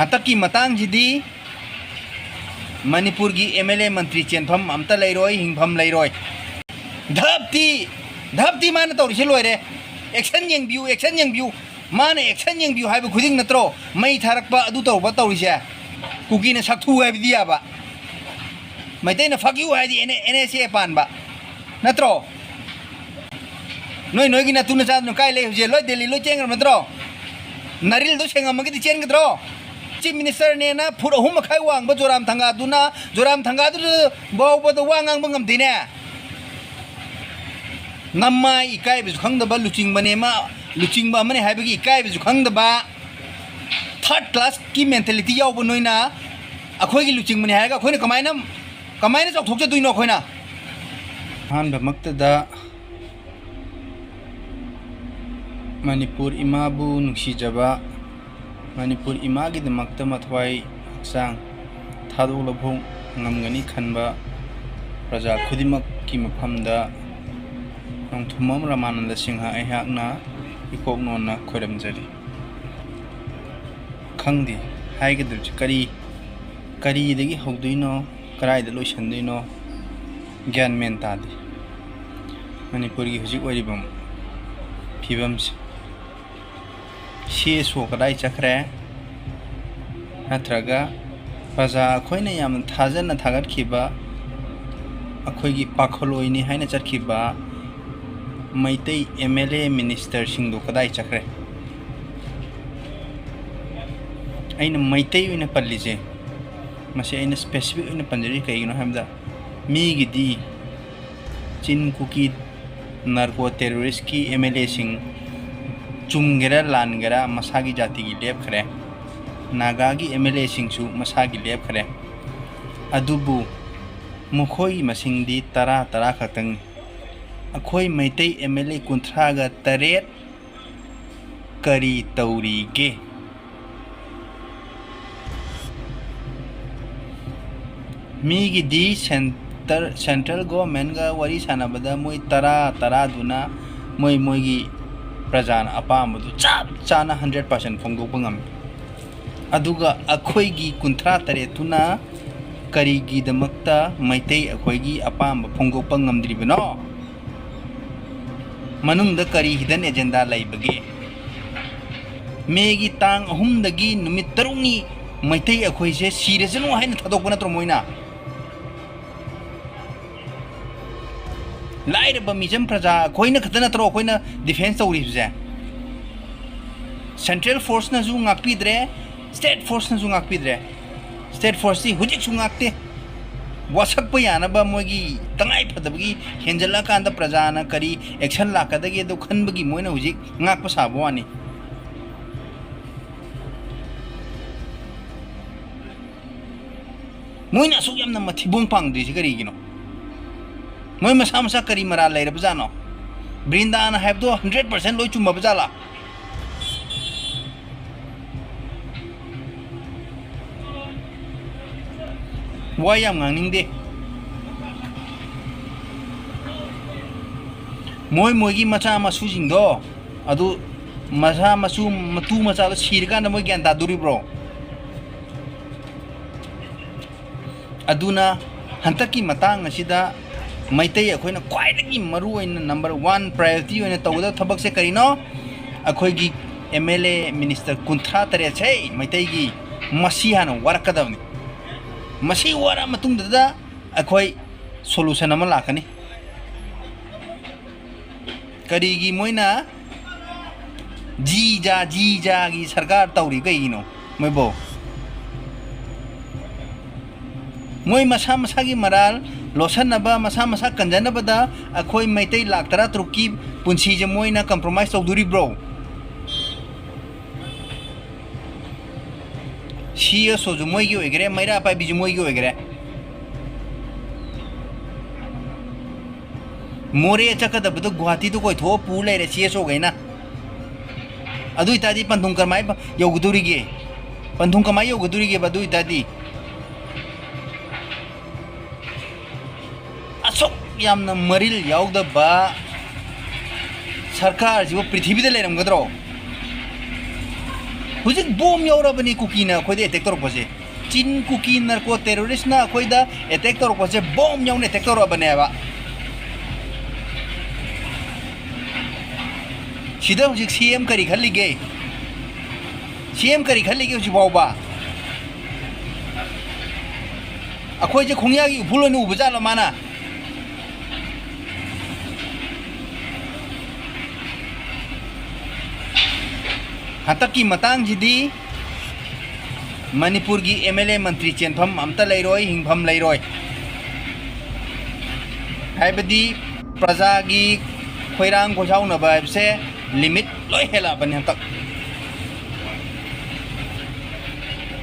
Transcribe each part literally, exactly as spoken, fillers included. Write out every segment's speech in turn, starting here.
ꯍꯟꯗꯛꯀꯤ ꯃꯇꯥꯡꯁꯤꯗꯤ ꯃꯅꯤꯄꯨꯔꯒꯤ ꯑꯦꯝ ꯑꯦꯜ ꯑꯦ ꯃꯟꯇ꯭ꯔꯤ ꯆꯦꯟꯐꯝ ꯑꯝꯇ ꯂꯩꯔꯣꯏ, ꯍꯤꯡꯐꯝ ꯂꯩꯔꯣꯏ꯫ ꯙꯞꯇꯤ, ꯙꯞꯇꯤ ꯃꯥꯅ ꯇꯧꯔꯤꯁꯦ ꯂꯣꯏꯔꯦ꯫ ꯑꯦꯛꯁꯟ ꯌꯦꯡꯕꯤꯌꯨ, ꯑꯦꯛꯁꯟ ꯌꯦꯡꯕꯤꯌꯨ꯫ ꯃꯥꯅ ꯑꯦꯛꯁꯟ ꯌꯦꯡꯕꯤꯌꯨ ꯍꯥꯏꯕ ꯈꯨꯗꯤꯡ ꯅꯠꯇ꯭ꯔꯣ ꯃꯩ ꯊꯥꯔꯛꯄ, ꯑꯗꯨ ꯇꯧꯕ ꯇꯧꯔꯤꯁꯦ? ꯀꯨꯀꯤꯅ ꯁꯛꯊꯨ ꯍꯥꯏꯕꯗꯤ ꯌꯥꯕ, ꯃꯩꯇꯩꯅ fuck you ꯍꯥꯏꯗꯤ ꯑꯦꯟ ꯑꯦꯁ ꯑꯦ ꯄꯥꯟꯕ ꯅꯠꯇ꯭ꯔꯣ? ꯅꯣꯏ ꯅꯣꯏꯒꯤ ꯅꯇꯨ ꯅꯆꯥꯗꯨꯅ ꯀꯥꯏ ꯂꯩ ꯍꯧꯖꯤꯛ? ꯂꯣꯏ ꯗꯦꯜꯂꯤ ꯂꯣꯏ ꯆꯦꯟꯈ꯭ꯔꯕ ꯅꯠꯇ꯭ꯔꯣ? ꯅꯥꯔꯤꯜꯗꯣ ꯁꯦꯡꯉꯝꯃꯒꯗꯤ ꯆꯦꯟꯒꯗ꯭ꯔꯣ? ꯆꯤꯐ ꯃꯤꯅꯤꯁꯇꯔꯅꯦꯅ ꯐꯨꯠ ꯑꯍꯨꯝ ꯃꯈꯥꯏ ꯋꯥꯡꯕ ꯖꯣꯔꯥꯝ ꯊꯪꯒꯥꯗꯨꯅ, ꯖꯣꯔꯥꯝ ꯊꯪꯒꯥꯗꯨꯗ ꯐꯥꯎꯕꯗ ꯋꯥ ꯉꯥꯡꯕ ꯉꯝꯗꯦꯅꯦ꯫ ꯅꯃꯥꯏ ꯏꯀꯥꯏꯕꯁꯨ ꯈꯪꯗꯕ ꯂꯨꯆꯤꯡꯕꯅꯦ ꯑꯃ, ꯂꯨꯆꯤꯡꯕ ꯑꯃꯅꯦ ꯍꯥꯏꯕꯒꯤ ꯏꯀꯥꯏꯕꯁꯨ ꯈꯪꯗꯕ, ꯊꯥꯔꯠ ꯀ꯭ꯂꯥꯁꯀꯤ ꯃꯦꯟꯇꯦꯂꯤꯇꯤ ꯌꯥꯎꯕ ꯅꯣꯏꯅ ꯑꯩꯈꯣꯏꯒꯤ ꯂꯨꯆꯤꯡꯕꯅꯦ ꯍꯥꯏꯔꯒ ꯑꯩꯈꯣꯏꯅ ꯀꯃꯥꯏꯅ, ꯀꯃꯥꯏꯅ ꯆꯥꯎꯊꯣꯛꯆꯗꯣꯏꯅꯣ ꯑꯩꯈꯣꯏꯅ? ꯑꯍꯥꯟꯕꯃꯛꯇꯗ ꯃꯅꯤꯄꯨꯔ ꯏꯃꯥꯕꯨ ꯅꯨꯡꯁꯤꯖꯕ, ꯃꯅꯤꯄꯨꯔ ꯏꯃꯥꯒꯤꯗꯃꯛꯇ ꯃꯊ꯭ꯋꯥꯏ ꯍꯛꯆꯥꯡ ꯊꯥꯗꯣꯛꯂꯐꯥꯎ ꯉꯝꯒꯅꯤ ꯈꯟꯕ ꯄ꯭ꯔꯖꯥ ꯈꯨꯗꯤꯡꯃꯛꯀꯤ ꯃꯐꯝꯗ ꯅꯣꯡꯊꯣꯝꯕꯝ ꯔꯃꯥꯅꯟꯗ ꯁꯤꯡꯍ ꯑꯩꯍꯥꯛꯅ ꯏꯀꯣꯛ ꯅꯣꯟꯅ ꯈꯣꯏꯔꯝꯖꯔꯤ꯫ ꯈꯪꯗꯦ ꯍꯥꯏꯒꯗꯕꯁꯦ ꯀꯔꯤ, ꯀꯔꯤꯗꯒꯤ ꯍꯧꯗꯣꯏꯅꯣ, ꯀꯗꯥꯏꯗ ꯂꯣꯏꯁꯤꯟꯗꯣꯏꯅꯣ, ꯒ꯭ꯌꯥꯟ ꯃꯦꯟ ꯇꯥꯗꯦ꯫ ꯃꯅꯤꯄꯨꯔꯒꯤ ꯍꯧꯖꯤꯛ ꯑꯣꯏꯔꯤꯕ ꯐꯤꯕꯝꯁꯦ, ꯁꯤ ꯑꯦꯁ ꯑꯣ ꯀꯗꯥꯏ ꯆꯠꯈ꯭ꯔꯦ? ꯅꯠꯇ꯭ꯔꯒ ꯄ꯭ꯔꯖꯥ ꯑꯩꯈꯣꯏꯅ ꯌꯥꯝꯅ ꯊꯥꯖꯅ ꯊꯥꯒꯠꯈꯤꯕ, ꯑꯩꯈꯣꯏꯒꯤ ꯄꯥꯈꯜꯂꯣꯏꯅꯤ ꯍꯥꯏꯅ ꯆꯠꯈꯤꯕ ꯃꯩꯇꯩ ꯑꯦꯝ ꯑꯦꯜ ꯑꯦ ꯃꯤꯅꯤꯁꯇꯔꯁꯤꯡꯗꯣ ꯀꯗꯥꯏ ꯆꯠꯈ꯭ꯔꯦ? ꯑꯩꯅ ꯃꯩꯇꯩ ꯑꯣꯏꯅ ꯄꯜꯂꯤꯁꯦ, ꯃꯁꯤ ꯑꯩꯅ ꯁ꯭ꯄꯦꯁꯤꯐꯤꯛ ꯑꯣꯏꯅ ꯄꯟꯖꯔꯤ ꯀꯩꯒꯤꯅꯣ ꯍꯥꯏꯕꯗ, ꯃꯤꯒꯤꯗꯤ ꯆꯤꯟ ꯀꯨꯀꯤ ꯅꯥꯔꯀꯣ ꯇꯦꯔꯣꯔꯤꯁꯀꯤ ꯑꯦꯝ ꯑꯦꯜ ꯑꯦꯁꯤꯡ ꯆꯨꯝꯒꯦꯔꯥ ꯂꯥꯟꯒꯦꯔꯥ ꯃꯁꯥꯒꯤ ꯖꯥꯇꯤꯒꯤ ꯂꯦꯞꯈ꯭ꯔꯦ, ꯅꯥꯒꯥꯒꯤ ꯑꯦꯝ ꯑꯦꯜ ꯑꯦꯁꯤꯡꯁꯨ ꯃꯁꯥꯒꯤ ꯂꯦꯞꯈ꯭ꯔꯦ꯫ ꯑꯗꯨꯕꯨ ꯃꯈꯣꯏꯒꯤ ꯃꯁꯤꯡꯗꯤ ꯇꯔꯥ, ꯇꯔꯥ ꯈꯛꯇꯪꯅꯤ꯫ ꯑꯩꯈꯣꯏ ꯃꯩꯇꯩ ꯑꯦꯝ ꯑꯦꯜ ꯑꯦ ꯀꯨꯟꯊ꯭ꯔꯥꯒ ꯇꯔꯦꯠ ꯀꯔꯤ ꯇꯧꯔꯤꯒꯦ? ꯃꯤꯒꯤꯗꯤ ꯁꯦꯟꯇꯔ, ꯁꯦꯟꯇ꯭ꯔꯦꯜ ꯒꯣꯔꯃꯦꯟꯒ ꯋꯥꯔꯤ ꯁꯥꯟꯅꯕꯗ ꯃꯣꯏ ꯇꯔꯥ, ꯇꯔꯥꯗꯨꯅ ꯃꯣꯏ, ꯃꯣꯏꯒꯤ ꯄ꯭ꯔꯖꯥꯅ ꯑꯄꯥꯝꯕꯗꯨ ꯆꯞ ꯆꯥꯅ ꯍꯟꯗ꯭ꯔꯦꯠ ꯄꯥꯔꯁꯦꯟ ꯐꯣꯡꯗꯣꯛꯄ ꯉꯝꯃꯤ꯫ ꯑꯗꯨꯒ ꯑꯩꯈꯣꯏꯒꯤ ꯀꯨꯟꯊ꯭ꯔꯥ ꯇꯔꯦꯠꯇꯨꯅ ꯀꯔꯤꯒꯤꯗꯃꯛꯇ ꯃꯩꯇꯩ ꯑꯩꯈꯣꯏꯒꯤ ꯑꯄꯥꯝꯕ ꯐꯣꯡꯗꯣꯛꯄ ꯉꯝꯗ꯭ꯔꯤꯕꯅꯣ? ꯃꯅꯨꯡꯗ ꯀꯔꯤ hidden agenda ꯂꯩꯕꯒꯦ? ꯃꯦꯒꯤ ꯇꯥꯡ ꯑꯍꯨꯝꯗꯒꯤ ꯅꯨꯃꯤꯠ ꯇꯔꯨꯛꯅꯤ ꯃꯩꯇꯩ ꯑꯩꯈꯣꯏꯁꯦ ꯁꯤꯔꯁꯅꯨ ꯍꯥꯏꯅ ꯊꯥꯗꯣꯛꯄ ꯅꯠꯇ꯭ꯔꯣ ꯃꯣꯏꯅ? ꯂꯥꯏꯔꯕ ꯃꯤꯆꯝ ꯄ꯭ꯔꯖꯥ ꯑꯩꯈꯣꯏꯅ ꯈꯛꯇ ꯅꯠꯇ꯭ꯔꯣ ꯑꯩꯈꯣꯏꯅ defence ꯇꯧꯔꯤꯕꯁꯦ? Central forceꯅꯁꯨ ꯉꯥꯛꯄꯤꯗ꯭ꯔꯦ, state forceꯅꯁꯨ ꯉꯥꯛꯄꯤꯗ꯭ꯔꯦ꯫ State forceꯇꯤ ꯍꯧꯖꯤꯛꯁꯨ ꯉꯥꯛꯇꯦ꯫ ꯋꯥꯁꯛꯄ ꯌꯥꯅꯕ ꯃꯣꯏꯒꯤ ꯇꯉꯥꯏ ꯐꯗꯕꯒꯤ ꯍꯦꯟꯖꯜꯂꯛꯑꯀꯥꯟꯗ ꯄ꯭ꯔꯖꯥꯅ ꯀꯔꯤ action ꯂꯥꯛꯀꯗꯒꯦꯗꯣ ꯈꯟꯕꯒꯤ ꯃꯣꯏꯅ ꯍꯧꯖꯤꯛ ꯉꯥꯛꯄ ꯁꯥꯕ ꯋꯥꯅꯤ꯫ ꯃꯣꯏꯅ ꯑꯁꯨꯛ ꯌꯥꯝꯅ ꯃꯊꯤꯕꯣꯡ ꯄꯥꯡꯗ꯭ꯔꯤꯁꯤ ꯀꯔꯤꯒꯤꯅꯣ? ꯃꯣꯏ ꯃꯁꯥ ꯃꯁꯥ ꯀꯔꯤ ꯃꯔꯥꯜ ꯂꯩꯔꯕꯖꯥꯠꯅꯣ? ꯕ꯭ꯔꯤꯟꯗꯥꯅ ꯍꯥꯏꯕꯗꯣ hundred percent ꯂꯣꯏ ꯆꯨꯝꯃꯕ ꯖꯥꯠꯂꯥ? ꯋꯥ ꯌꯥꯝ ꯉꯥꯡꯅꯤꯡꯗꯦ꯫ ꯃꯣꯏ ꯃꯣꯏꯒꯤ ꯃꯆꯥ ꯃꯁꯨꯁꯤꯡꯗꯣ, ꯑꯗꯨ ꯃꯆꯥ ꯃꯁꯨ ꯃꯇꯨ ꯃꯆꯥꯗꯣ ꯁꯤꯔꯀꯥꯟꯗ ꯃꯣꯏ ꯒ꯭ꯌꯥꯟ ꯇꯥꯗꯣꯔꯤꯕ꯭ꯔꯣ? ꯑꯗꯨꯅ ꯍꯟꯗꯛꯀꯤ ꯃꯇꯥꯡ ꯑꯁꯤꯗ ꯃꯩꯇꯩ ꯑꯩꯈꯣꯏꯅ ꯈ꯭ꯋꯥꯏꯗꯒꯤ ꯃꯔꯨ ꯑꯣꯏꯅ number one priority ꯑꯣꯏꯅ ꯇꯧꯒꯗꯕ ꯊꯕꯛꯁꯦ ꯀꯔꯤꯅꯣ? ꯑꯩꯈꯣꯏꯒꯤ MLA minister ꯀꯨꯟꯊ꯭ꯔꯥ ꯇꯔꯦꯠꯁꯦ ꯃꯩꯇꯩꯒꯤ, ꯃꯁꯤ ꯍꯥꯟꯅ ꯋꯥꯔꯛꯀꯗꯕꯅꯤ꯫ ꯃꯁꯤ ꯋꯥꯔꯛꯑ ꯃꯇꯨꯡꯗꯨꯗ ꯑꯩꯈꯣꯏ solution ꯑꯃ ꯂꯥꯛꯀꯅꯤ꯫ ꯀꯔꯤꯒꯤ ꯃꯣꯏꯅ ꯖꯤ ꯖꯥ, ꯖꯤ ꯖꯥꯒꯤ ꯁꯔꯀꯥꯔ ꯇꯧꯔꯤ ꯀꯩꯒꯤꯅꯣ ꯃꯣꯏꯕꯣ? ꯃꯣꯏ ꯃꯁꯥ ꯃꯁꯥꯒꯤ ꯃꯔꯥꯜ ꯂꯣꯠꯁꯟꯅꯕ, ꯃꯁꯥ ꯃꯁꯥ ꯀꯟꯖꯅꯕꯗ ꯑꯩꯈꯣꯏ ꯃꯩꯇꯩ ꯂꯥꯈ ꯇꯔꯥ ꯇꯔꯨꯛꯀꯤ ꯄꯨꯟꯁꯤꯁꯦ ꯃꯣꯏꯅ compromise ꯇꯧꯗꯣꯔꯤꯕ꯭ꯔꯣ? CSOꯁꯨ ꯃꯣꯏꯒꯤ ꯑꯣꯏꯈ꯭ꯔꯦ, ꯃꯩꯔꯥ ꯄꯥꯏꯕꯤꯁꯨ ꯃꯣꯏꯒꯤ ꯑꯣꯏꯈ꯭ꯔꯦ꯫ ꯃꯣꯔꯦ ꯆꯠꯀꯗꯕꯗꯣ ꯒꯨꯍꯥꯇꯤꯗ ꯀꯣꯏꯊꯣꯛꯑ ꯄꯨ ꯂꯩꯔꯦ CSOꯈꯩꯅ꯫ ꯑꯗꯨ ꯑꯣꯏꯇꯥꯔꯗꯤ ꯄꯟꯊꯨꯡ ꯀꯃꯥꯏ ꯌꯧꯒꯗꯧꯔꯤꯒꯦ? ꯄꯟꯊꯨꯡ ꯀꯃꯥꯏ ꯌꯧꯒꯗꯧꯔꯤꯒꯦꯕ ꯑꯗꯨ ꯑꯣꯏꯇꯥꯔꯗꯤ? ꯑꯁꯨꯛ ꯌꯥꯝꯅ ꯃꯔꯤꯜ ꯌꯥꯎꯗꯕ ꯁꯔꯀꯥꯔꯁꯤꯕꯨ ꯄ꯭ꯔꯤꯊꯤꯕꯤꯗ ꯂꯩꯔꯝꯒꯗ꯭ꯔꯣ? ꯍꯧꯖꯤꯛ ꯕꯣꯝ ꯌꯧꯔꯕꯅꯤ ꯀꯨꯀꯤꯅ ꯑꯩꯈꯣꯏꯗ ꯑꯦꯇꯦꯛ ꯇꯧꯔꯛꯄꯁꯦ꯫ ꯆꯤꯟ ꯀꯨꯀꯤ ꯅꯥꯔꯀꯣ ꯇꯦꯔꯣꯔꯤꯁ꯭ꯠꯅ ꯑꯩꯈꯣꯏꯗ ꯑꯦꯇꯦꯛ ꯇꯧꯔꯛꯄꯁꯦ ꯕꯣꯝ ꯌꯧꯅ ꯑꯦꯇꯦꯛ ꯇꯧꯔꯛꯑꯕꯅꯦꯕ꯫ ꯁꯤꯗ ꯍꯧꯖꯤꯛ ꯁꯤ ꯑꯦꯝ ꯀꯔꯤ ꯈꯜꯂꯤꯒꯦ? ꯁꯤ ꯑꯦꯝ ꯀꯔꯤ ꯈꯜꯂꯤꯒꯦ ꯍꯧꯖꯤꯛ ꯐꯥꯎꯕ? ꯑꯩꯈꯣꯏꯁꯦ ꯈꯣꯡꯌꯥꯒꯤ ꯎꯐꯨꯜ ꯑꯣꯏꯅ ꯎꯕ ꯖꯥꯠꯂꯣ ꯃꯥꯅ? ꯍꯟꯗꯛꯀꯤ ꯃꯇꯥꯡꯁꯤꯗꯤ ꯃꯅꯤꯄꯨꯔꯒꯤ ꯑꯦꯝ ꯑꯦꯜ ꯑꯦ ꯃꯟꯇ꯭ꯔꯤ ꯆꯦꯟꯐꯝ ꯑꯝꯇ ꯂꯩꯔꯣꯏ, ꯍꯤꯡꯐꯝ ꯂꯩꯔꯣꯏ꯫ ꯍꯥꯏꯕꯗꯤ ꯄ꯭ꯔꯖꯥꯒꯤ ꯈꯣꯏꯔꯥꯡ ꯈꯣꯏꯁꯥꯎꯅꯕ ꯍꯥꯏꯕꯁꯦ ꯂꯤꯃꯤꯠ ꯂꯣꯏ ꯍꯦꯜꯂꯛꯑꯕꯅꯤ ꯍꯟꯗꯛ꯫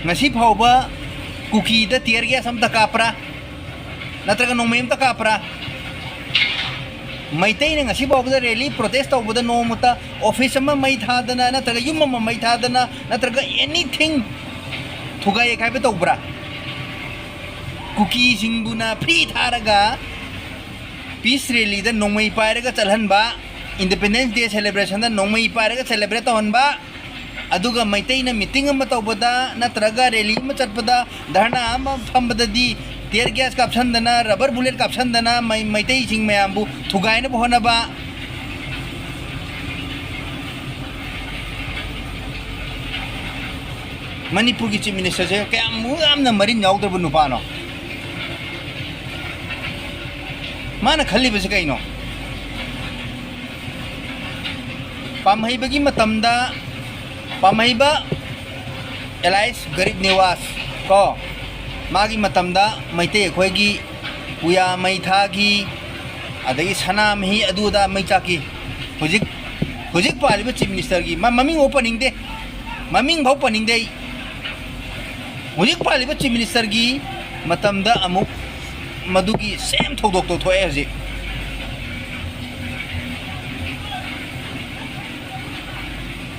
ꯉꯁꯤ ꯐꯥꯎꯕ ꯀꯨꯀꯤꯗ tear gas ꯑꯝꯇ ꯀꯥꯞꯄ꯭ꯔꯥ? ꯅꯠꯇ꯭ꯔꯒ ꯅꯣꯡꯃꯩ ꯑꯝꯇ ꯀꯥꯞꯄ꯭ꯔꯥ? ꯃꯩꯇꯩꯅ ꯉꯁꯤ ꯐꯥꯎꯕꯗ rally protest ꯇꯧꯕꯗ ꯅꯣꯡꯃꯇ office ꯑꯃ ꯃꯩ ꯊꯥꯗꯅ, ꯅꯠꯇ꯭ꯔꯒ ꯌꯨꯝ ꯑꯃ ꯃꯩ ꯊꯥꯗꯅ, ꯅꯠꯇ꯭ꯔꯒ anything ꯊꯨꯒꯥꯏ ꯌꯩꯈꯥꯏꯕ ꯇꯧꯕ꯭ꯔꯥ? ꯀꯨꯀꯤꯁꯤꯡꯕꯨꯅ free ꯊꯥꯔꯒ peace rally ꯗ ꯅꯣꯡꯃꯩ ꯄꯥꯏꯔꯒ ꯆꯠꯍꯟꯕ, Independence Day celebration ꯗ ꯅꯣꯡꯃꯩ ꯄꯥꯏꯔꯒ celebrate ꯇꯧꯍꯟꯕ, ꯑꯗꯨꯒ ꯃꯩꯇꯩꯅ meeting ꯑꯃ ꯇꯧꯕꯗ ꯅꯠꯇ꯭ꯔꯒ rally ꯑꯃ ꯆꯠꯄꯗ, ꯙꯔꯅꯥ ꯑꯃ ꯐꯝꯕꯗꯗꯤ tear gas ꯀꯥꯞꯁꯟꯗꯅ, rubber bullet ꯀꯥꯞꯁꯟꯗꯅ ꯃꯩ-, ꯃꯩꯇꯩꯁꯤꯡ ꯃꯌꯥꯝꯕꯨ ꯊꯨꯒꯥꯏꯅꯕ ꯍꯣꯠꯅꯕ꯫ ꯃꯅꯤꯄꯨꯔꯒꯤ Chief Minister ꯁꯦ ꯀꯌꯥꯝ ꯌꯥꯝꯅ ꯃꯔꯤꯟ ꯌꯥꯎꯗ꯭ꯔꯕ ꯅꯨꯄꯥꯅꯣ? ꯃꯥꯅ ꯈꯜꯂꯤꯕꯁꯤ ꯀꯩꯅꯣ? ꯄꯥꯝꯍꯩꯕꯒꯤ ꯃꯇꯝꯗ, ꯄꯥꯝꯍꯩꯕ ꯑꯦꯂꯥꯏꯁ ꯒꯔꯤꯕ ꯅꯤꯋꯥꯁ ꯀꯣ, ꯃꯥꯒꯤ ꯃꯇꯝꯗ ꯃꯩꯇꯩ ꯑꯩꯈꯣꯏꯒꯤ ꯄꯨꯌꯥ ꯃꯩ ꯊꯥꯈꯤ, ꯑꯗꯒꯤ ꯁꯅꯥꯃꯍꯤ ꯑꯗꯨ ꯑꯗꯥ ꯃꯩ ꯆꯥꯛꯈꯤ꯫ ꯍꯧꯖꯤꯛ, ꯍꯧꯖꯤꯛ ꯄꯥꯜꯂꯤꯕ Chief Minister ꯒꯤ, ꯃꯥ ꯃꯃꯤꯡ ꯐꯥꯎ ꯄꯟꯅꯤꯡꯗꯦ, ꯃꯃꯤꯡ ꯐꯥꯎ ꯄꯟꯅꯤꯡꯗꯦ ꯑꯩ꯫ ꯍꯧꯖꯤꯛ ꯄꯥꯜꯂꯤꯕ Chief Minister ꯒꯤ ꯃꯇꯝꯗ ꯑꯃꯨꯛ ꯃꯗꯨꯒꯤ same ꯊꯧꯗꯣꯛꯇꯣ ꯊꯣꯛꯑꯦ ꯍꯧꯖꯤꯛ꯫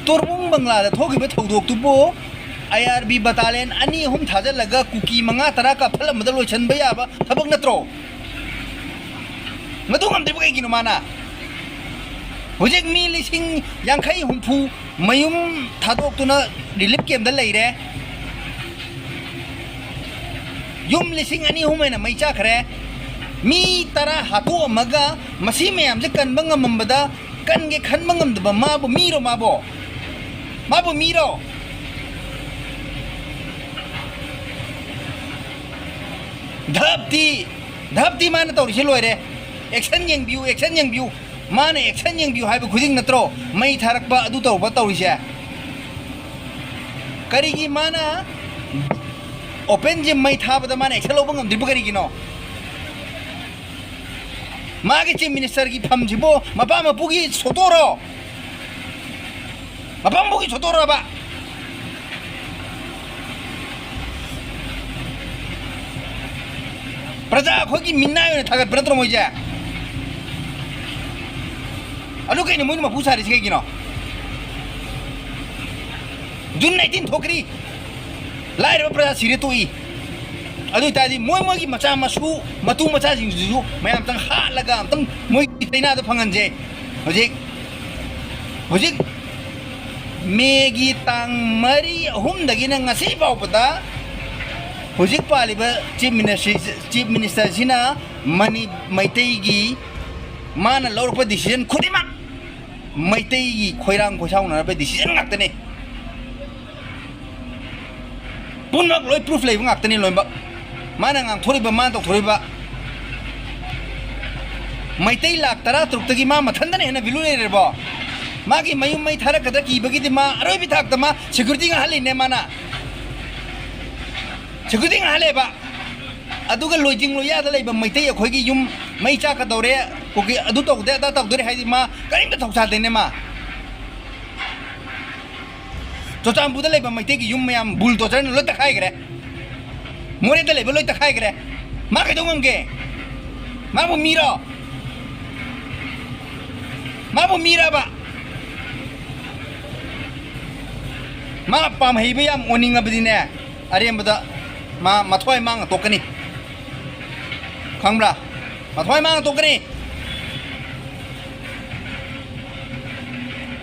ꯇꯣꯔꯕꯨꯡ ꯕꯪꯂꯥꯗ ꯊꯣꯛꯈꯤꯕ ꯊꯧꯗꯣꯛꯇꯨꯕꯨ I R B battalion ꯑꯅꯤ ꯑꯍꯨꯝ ꯊꯥꯖꯤꯜꯂꯒ ꯀꯨꯀꯤ ꯃꯉꯥ ꯇꯔꯥ ꯀꯥꯞꯊꯠꯂꯝꯕꯗ ꯂꯣꯏꯁꯤꯟꯕ ꯌꯥꯕ ꯊꯕꯛ ꯅꯠꯇ꯭ꯔꯣ? ꯃꯗꯨ ꯉꯝꯗ꯭ꯔꯤꯕ ꯀꯩꯒꯤꯅꯣ ꯃꯥꯅ? ꯍꯧꯖꯤꯛ ꯃꯤ ꯂꯤꯁꯤꯡ ꯌꯥꯡꯈꯩ ꯍꯨꯝꯐꯨ ꯃꯌꯨꯝ ꯊꯥꯗꯣꯛꯇꯨꯅ ꯔꯤꯂꯤꯐ ꯀꯦꯝꯗ ꯂꯩꯔꯦ꯫ ꯌꯨꯝ ꯂꯤꯁꯤꯡ ꯑꯅꯤ ꯑꯍꯨꯝ ꯍꯦꯟꯅ ꯃꯩ ꯆꯥꯛꯈ꯭ꯔꯦ꯫ ꯃꯤ ꯇꯔꯥ ꯍꯥꯠꯇꯣꯛꯑꯝꯃꯒ ꯃꯁꯤ ꯃꯌꯥꯝꯁꯦ ꯀꯟꯕ ꯉꯝꯃꯝꯕꯗ, ꯀꯟꯒꯦ ꯈꯟꯕ ꯉꯝꯗꯕ ꯃꯥꯕꯨ ꯃꯤꯔꯣ? ꯃꯥꯕꯨ, ꯃꯥꯕꯨ ꯃꯤꯔꯣ? ꯙꯞꯇꯤ, ꯙꯞꯇꯤ ꯃꯥꯅ ꯇꯧꯔꯤꯁꯦ ꯂꯣꯏꯔꯦ꯫ ꯑꯦꯛꯁꯟ ꯌꯦꯡꯕꯤꯌꯨ, ꯑꯦꯛꯁꯟ ꯌꯦꯡꯕꯤꯌꯨ꯫ ꯃꯥꯅ ꯑꯦꯛꯁꯟ ꯌꯦꯡꯕꯤꯌꯨ ꯍꯥꯏꯕ ꯈꯨꯗꯤꯡ ꯅꯠꯇ꯭ꯔꯣ ꯃꯩ ꯊꯥꯔꯛꯄ, ꯑꯗꯨ ꯇꯧꯕ ꯇꯧꯔꯤꯁꯦ? ꯀꯔꯤꯒꯤ ꯃꯥꯅ ꯑꯣꯄꯦꯟꯁꯦ ꯃꯩ ꯊꯥꯕꯗ ꯃꯥꯅ ꯑꯦꯛꯁꯟ ꯂꯧꯕ ꯉꯝꯗ꯭ꯔꯤꯕ ꯀꯔꯤꯒꯤꯅꯣ? ꯃꯥꯒꯤ ꯆꯤꯐ ꯃꯤꯅꯤꯁꯇꯔꯒꯤ ꯐꯝꯁꯤꯕꯨ ꯃꯄꯥ ꯃꯄꯨꯒꯤ ꯁꯣꯇꯣꯔꯣ? ꯃꯄꯥ ꯃꯄꯨꯒꯤ ꯁꯣꯇꯣꯔꯣꯕ? ꯄ꯭ꯔꯖꯥ ꯑꯩꯈꯣꯏꯒꯤ ꯃꯤꯅꯥꯏ ꯑꯣꯏꯅ ꯊꯥꯒꯠꯄ ꯅꯠꯇ꯭ꯔꯣ ꯃꯣꯏꯁꯦ? ꯑꯗꯨ ꯀꯩꯅꯣ ꯃꯣꯏꯅ ꯃꯄꯨ ꯁꯥꯔꯤꯁꯤ ꯀꯩꯒꯤꯅꯣ? ꯖꯨꯟ ꯅꯥꯏꯟꯇꯤꯟ ꯊꯣꯛꯈ꯭ꯔꯤ, ꯂꯥꯏꯔꯕ ꯄ꯭ꯔꯖꯥ ꯁꯤꯔꯦ ꯇꯣꯛꯏ꯫ ꯑꯗꯨ ꯑꯣꯏꯇꯥꯔꯗꯤ ꯃꯣꯏ ꯃꯣꯏꯒꯤ ꯃꯆꯥ ꯃꯁꯨ, ꯃꯇꯨ ꯃꯆꯥꯁꯤꯡꯁꯤꯁꯨ ꯃꯌꯥꯝꯇꯪ ꯍꯥꯠꯂꯒ ꯑꯝꯇꯪ ꯃꯣꯏꯒꯤ ꯆꯩꯅꯥꯗꯣ ꯐꯪꯍꯟꯁꯦ꯫ ꯍꯧꯖꯤꯛ, ꯍꯧꯖꯤꯛ ꯃꯦꯒꯤ ꯇꯥꯡ ꯃꯔꯤ, ꯑꯍꯨꯝꯗꯒꯤꯅ ꯉꯁꯤ ꯐꯥꯎꯕꯗ ꯍꯧꯖꯤꯛ ꯄꯥꯜꯂꯤꯕ ꯆꯤꯐ ꯃꯤꯅꯤꯁꯇꯔ, ꯆꯤꯐ ꯃꯤꯅꯤꯁꯇꯔꯁꯤꯅ ꯃꯅꯤ-, ꯃꯩꯇꯩꯒꯤ ꯃꯥꯅ ꯂꯧꯔꯛꯄ ꯗꯤꯁꯤꯖꯟ ꯈꯨꯗꯤꯡꯃꯛ ꯃꯩꯇꯩꯒꯤ ꯈꯣꯏꯔꯥꯡ ꯈꯣꯏꯁꯥꯎꯅꯔꯕ ꯗꯤꯁꯤꯖꯟ ꯉꯥꯛꯇꯅꯦ꯫ ꯄꯨꯝꯅꯃꯛ ꯂꯣꯏ ꯄ꯭ꯔꯨꯐ ꯂꯩꯕ ꯉꯥꯛꯇꯅꯤ ꯂꯣꯏꯅꯃꯛ꯫ ꯃꯥꯅ ꯉꯥꯡꯊꯣꯔꯤꯕ, ꯃꯥꯅ ꯇꯧꯊꯣꯔꯤꯕ, ꯃꯩꯇꯩ ꯂꯥꯛ ꯇꯔꯥ ꯇꯔꯨꯛꯇꯒꯤ ꯃꯥ ꯃꯊꯟꯇꯅ ꯍꯦꯟꯅ ꯚꯦꯂꯨ ꯂꯩꯔꯕꯣ? ꯃꯥꯒꯤ ꯃꯌꯨꯝ ꯃꯩ ꯊꯥꯔꯛꯀꯗ꯭ꯔꯥ ꯀꯤꯕꯒꯤꯗꯤ ꯃꯥ ꯑꯔꯣꯏꯕ ꯊꯥꯛꯇ ꯃꯥ ꯁꯦꯀ꯭ꯌꯨꯔꯤꯇꯤ ꯉꯥꯡꯍꯜꯂꯤꯅꯦ ꯃꯥꯅ꯫ ꯁꯦꯀ꯭ꯌꯨꯔꯤꯇꯤ ꯉꯥꯡꯍꯜꯂꯦꯕ꯫ ꯑꯗꯨꯒ ꯂꯣꯏꯖꯤꯡ ꯂꯣꯏꯌꯥꯗ ꯂꯩꯕ ꯃꯩꯇꯩ ꯑꯩꯈꯣꯏꯒꯤ ꯌꯨꯝ ꯃꯩ ꯆꯥꯛꯀꯗꯧꯔꯦ, ꯀꯨꯀꯤ ꯑꯗꯨ ꯇꯧꯗꯦ ꯑꯗꯥ ꯇꯧꯗꯣꯔꯦ ꯍꯥꯏꯗꯤ ꯃꯥ ꯀꯔꯤꯝꯇ ꯊꯧꯁꯥꯗꯦꯅꯦ ꯃꯥ꯫ ꯆꯨꯔꯆꯥꯟꯄꯨꯔꯗ ꯂꯩꯕ ꯃꯩꯇꯩꯒꯤ ꯌꯨꯝ ꯃꯌꯥꯝ ꯕꯨꯜꯗꯣꯖꯔꯅ ꯂꯣꯏ ꯇꯛꯈꯥꯏꯈ꯭ꯔꯦ꯫ ꯃꯣꯔꯦꯗ ꯂꯩꯕ ꯂꯣꯏ ꯇꯛꯈꯥꯏꯈ꯭ꯔꯦ꯫ ꯃꯥ ꯀꯩꯗꯧ ꯉꯝꯒꯦ? ꯃꯥꯕꯨ ꯃꯤꯔꯣ? ꯃꯥꯕꯨ ꯃꯤꯔꯕ? ꯃꯥ ꯄꯥꯝꯍꯩꯕ ꯌꯥꯝ ꯑꯣꯟꯅꯤꯡꯉꯕꯗꯤꯅꯦ, ꯑꯔꯦꯝꯕꯗ ꯃꯥ ꯃꯊ꯭ꯋꯥꯏ ꯃꯥꯡꯉ ꯇꯣꯛꯀꯅꯤ꯫ ꯈꯪꯕ꯭ꯔꯥ? ꯃꯊ꯭ꯋꯥꯏ ꯃꯥꯡꯉ ꯇꯣꯛꯀꯅꯤ꯫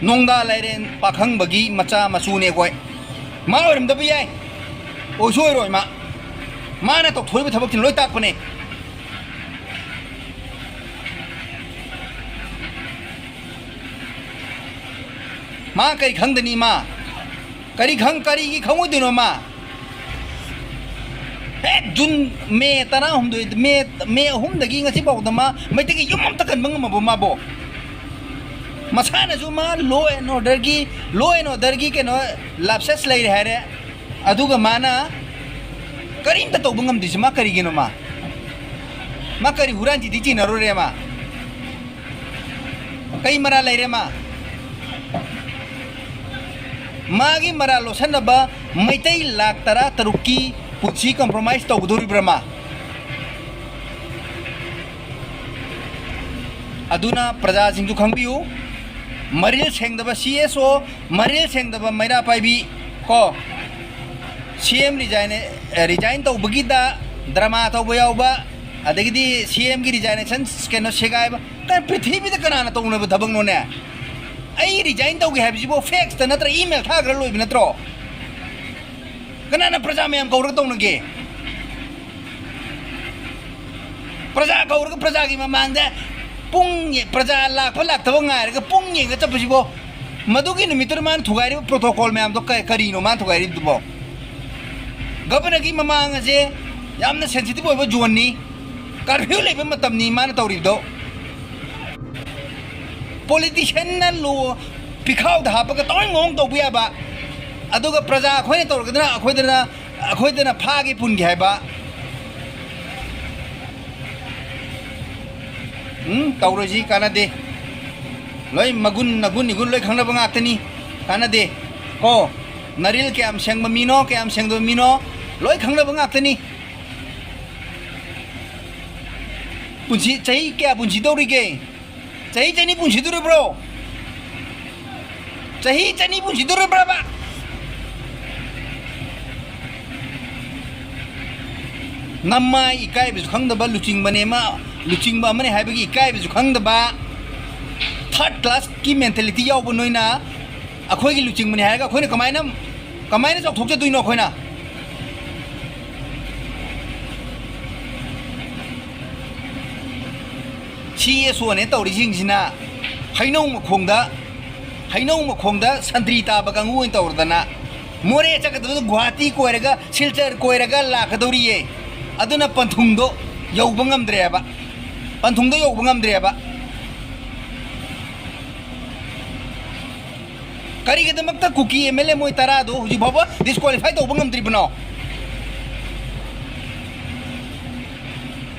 ꯅꯣꯡꯗꯥ ꯂꯥꯏꯔꯦꯟ ꯄꯥꯈꯪꯕꯒꯤ ꯃꯆꯥ ꯃꯁꯨꯅꯦ ꯑꯩꯈꯣꯏ꯫ ꯃꯥ ꯑꯣꯏꯔꯝꯗꯕ ꯌꯥꯏ, ꯑꯣꯏꯁꯨ ꯑꯣꯏꯔꯣꯏ꯫ ꯃꯥ, ꯃꯥꯅ ꯇꯧꯊꯣꯔꯤꯕ ꯊꯕꯛꯁꯤꯅ ꯂꯣꯏ ꯇꯥꯛꯄꯅꯦ꯫ ꯃꯥ ꯀꯔꯤ ꯈꯪꯗꯅꯤ? ꯃꯥ ꯀꯔꯤ ꯈꯪ-, ꯀꯔꯤꯒꯤ ꯈꯪꯉꯣꯏꯗꯣꯏꯅꯣ ꯃꯥ? ꯍꯦꯛ ꯖꯨꯟ, ꯃꯦ ꯇꯔꯥꯍꯨꯝꯗꯣꯏ, ꯃꯦ, ꯃꯦ ꯑꯍꯨꯝꯗꯒꯤ ꯉꯁꯤꯐꯥꯎꯗ ꯃꯥ ꯃꯩꯇꯩꯒꯤ ꯌꯨꯝ ꯑꯝꯇ ꯀꯟꯕ ꯉꯝꯃꯕꯣ ꯃꯥꯕꯣ? ꯃꯁꯥꯅꯁꯨ ꯃꯥ law and orderꯒꯤ, law and orderꯒꯤ ꯀꯩꯅꯣ, lapses ꯂꯩꯔꯦ ꯍꯥꯏꯔꯦ꯫ ꯑꯗꯨꯒ ꯃꯥꯅ ꯀꯔꯤꯝꯇ ꯇꯧꯕ ꯉꯝꯗ꯭ꯔꯤꯁꯦ ꯃꯥ ꯀꯔꯤꯒꯤꯅꯣ ꯃꯥ? ꯃꯥ ꯀꯔꯤ ꯍꯨꯔꯥꯟ ꯆꯤꯟꯊꯤ ꯆꯤꯟꯅꯔꯨꯔꯦ ꯃꯥ? ꯀꯩ ꯃꯔꯥꯜ ꯂꯩꯔꯦ ꯃꯥ? ꯃꯥꯒꯤ ꯃꯔꯥꯜ ꯂꯣꯠꯁꯟꯅꯕ ꯃꯩꯇꯩ ꯂꯥꯈ ꯇꯔꯥ ꯇꯔꯨꯛꯀꯤ ꯄꯨꯟꯁꯤ compromise ꯇꯧꯒꯗꯧꯔꯤꯕ꯭ꯔꯥ ꯃꯥ? ꯑꯗꯨꯅ ꯄ꯭ꯔꯖꯥꯁꯤꯡꯁꯨ ꯈꯪꯕꯤꯌꯨ, ꯃꯔꯤꯜ ꯁꯦꯡꯗꯕ C S O, ꯃꯔꯤꯜ ꯁꯦꯡꯗꯕ ꯃꯩꯔꯥ ꯄꯥꯏꯕꯤ ꯀꯣ, C M resign, resign ꯇꯧꯕꯒꯤꯗ drama ꯇꯧꯕ ꯌꯥꯎꯕ, ꯑꯗꯒꯤꯗꯤ C M ꯒꯤ resignation ꯀꯩꯅꯣ ꯁꯦꯒꯥꯏꯕ, ꯀꯩꯅꯣ ꯄ꯭ꯔꯤꯊꯤꯕꯤꯗ ꯀꯅꯥꯅ ꯇꯧꯅꯕ ꯊꯕꯛꯅꯣꯅꯦ? ꯑꯩ resign ꯇꯧꯒꯦ ꯍꯥꯏꯕꯁꯤꯕꯨ faxꯇ ꯅꯠꯇ꯭ꯔ email ꯊꯥꯈ꯭ꯔ ꯂꯣꯏꯕ ꯅꯠꯇ꯭ꯔꯣ? ꯀꯅꯥꯅ ꯄ꯭ꯔꯖꯥ ꯃꯌꯥꯝ ꯀꯧꯔꯒ ꯇꯧꯅꯒꯦ? ꯄ꯭ꯔꯖꯥ ꯀꯧꯔꯒ ꯄ꯭ꯔꯖꯥꯒꯤ ꯃꯃꯥꯡꯗ ꯄꯨꯡ ꯌꯦ-, ꯄ꯭ꯔꯖꯥ ꯂꯥꯛꯄ ꯂꯥꯛꯇꯕ ꯉꯥꯏꯔꯒ ꯄꯨꯡ ꯌꯦꯡꯉ ꯆꯠꯄꯁꯤꯕꯣ? ꯃꯗꯨꯒꯤ ꯅꯨꯃꯤꯠꯇꯨꯗ ꯃꯥꯅ ꯊꯨꯒꯥꯏꯔꯤꯕ protocol ꯃꯌꯥꯝꯗꯣ ꯀ-, ꯀꯔꯤꯅꯣ ꯃꯥꯅ ꯊꯨꯒꯥꯏꯔꯤꯗꯨꯕꯣ? Governorꯒꯤ ꯃꯃꯥꯡ ꯑꯁꯦ ꯌꯥꯝꯅ sensitive ꯑꯣꯏꯕ zoneꯅꯤ, curfew ꯂꯩꯕ ꯃꯇꯝꯅꯤ ꯃꯥꯅ ꯇꯧꯔꯤꯕꯗꯣ꯫ Politicianꯅ ꯂꯣ ꯄꯤꯈꯥꯎꯗ ꯍꯥꯞꯄꯒ ꯇꯧꯔꯤ ꯃꯑꯣꯡ ꯇꯧꯕ ꯌꯥꯕ, ꯑꯗꯨꯒ ꯄ꯭ꯔꯖꯥ ꯑꯩꯈꯣꯏꯅ ꯇꯧꯔꯒꯗꯅ ꯑꯩꯈꯣꯏꯗꯅ, ꯑꯩꯈꯣꯏꯗꯅ ꯐꯥꯒꯦ ꯄꯨꯟꯒꯦ ꯍꯥꯏꯕ꯫ ꯎꯝ, ꯇꯧꯔꯣꯏꯁꯤ, ꯀꯥꯟꯅꯗꯦ꯫ ꯂꯣꯏ ꯃꯒꯨꯟ, ꯅꯒꯨꯟ ꯏꯒꯨꯟ ꯂꯣꯏ ꯈꯪꯅꯕ ꯉꯥꯛꯇꯅꯤ, ꯀꯥꯟꯅꯗꯦ꯫ ꯀꯣ, ꯅꯔꯤꯜ ꯀꯌꯥꯝ ꯁꯦꯡꯕ ꯃꯤꯅꯣ, ꯀꯌꯥꯝ ꯁꯦꯡꯗꯕ ꯃꯤꯅꯣ, ꯂꯣꯏ ꯈꯪꯅꯕ ꯉꯥꯛꯇꯅꯤ꯫ ꯄꯨꯟꯁꯤ, ꯆꯍꯤ ꯀꯌꯥ ꯄꯨꯟꯁꯤꯗꯧꯔꯤꯒꯦ? ꯆꯍꯤ ꯆꯅꯤ ꯄꯨꯟꯁꯤꯗꯧꯔꯤꯕ꯭ꯔꯣ? ꯆꯍꯤ ꯆꯅꯤ ꯄꯨꯟꯁꯤꯗꯧꯔꯤꯕ꯭ꯔꯕ? ꯅꯃꯥꯏ ꯏꯀꯥꯏꯕꯁꯨ ꯈꯪꯗꯕ ꯂꯨꯆꯤꯡꯕꯅꯦ ꯑꯃ, ꯂꯨꯆꯤꯡꯕ ꯑꯃꯅꯦ ꯍꯥꯏꯕꯒꯤ ꯏꯀꯥꯏꯕꯁꯨ ꯈꯪꯗꯕ, Third classꯀꯤ mentality ꯌꯥꯎꯕ ꯅꯣꯏꯅ ꯑꯩꯈꯣꯏꯒꯤ ꯂꯨꯆꯤꯡꯕꯅꯤ ꯍꯥꯏꯔꯒ ꯑꯩꯈꯣꯏꯅ ꯀꯃꯥꯏꯅ, ꯀꯃꯥꯏꯅ ꯆꯥꯎꯊꯣꯛꯆꯗꯣꯏꯅꯣ ꯑꯩꯈꯣꯏꯅ? ꯁꯤ ꯑꯦꯁ ꯑꯣꯅꯦ ꯇꯧꯔꯤꯁꯤꯡꯁꯤꯅ ꯍꯩꯅꯧ ꯃꯈꯣꯡꯗ, ꯍꯩꯅꯧ ꯃꯈꯣꯡꯗ ꯁꯟꯇ꯭ꯔꯤ ꯇꯥꯕ ꯀꯥꯡꯕꯨ ꯑꯣꯏꯅ ꯇꯧꯔꯗꯅ, ꯃꯣꯔꯦ ꯆꯠꯀꯗꯕꯗ ꯒꯨꯍꯥꯇꯤ ꯀꯣꯏꯔꯒ, ꯁꯤꯜꯆꯔ ꯀꯣꯏꯔꯒ ꯂꯥꯛꯀꯗꯧꯔꯤꯌꯦ꯫ ꯑꯗꯨꯅ ꯄꯟꯊꯨꯡꯗꯣ ꯌꯧꯕ ꯉꯝꯗ꯭ꯔꯦꯕ, ꯄꯟꯊꯨꯡꯗꯣ ꯌꯧꯕ ꯉꯝꯗ꯭ꯔꯦꯕ꯫ ꯀꯔꯤꯒꯤꯗꯃꯛꯇ ꯀꯨꯀꯤ ꯑꯦꯝ ꯑꯦꯜ ꯑꯦ ꯃꯣꯏ ꯇꯔꯥꯗꯣ ꯍꯧꯖꯤꯛ ꯐꯥꯎꯕ disqualify ꯇꯧꯕ ꯉꯝꯗ꯭ꯔꯤꯕꯅꯣ?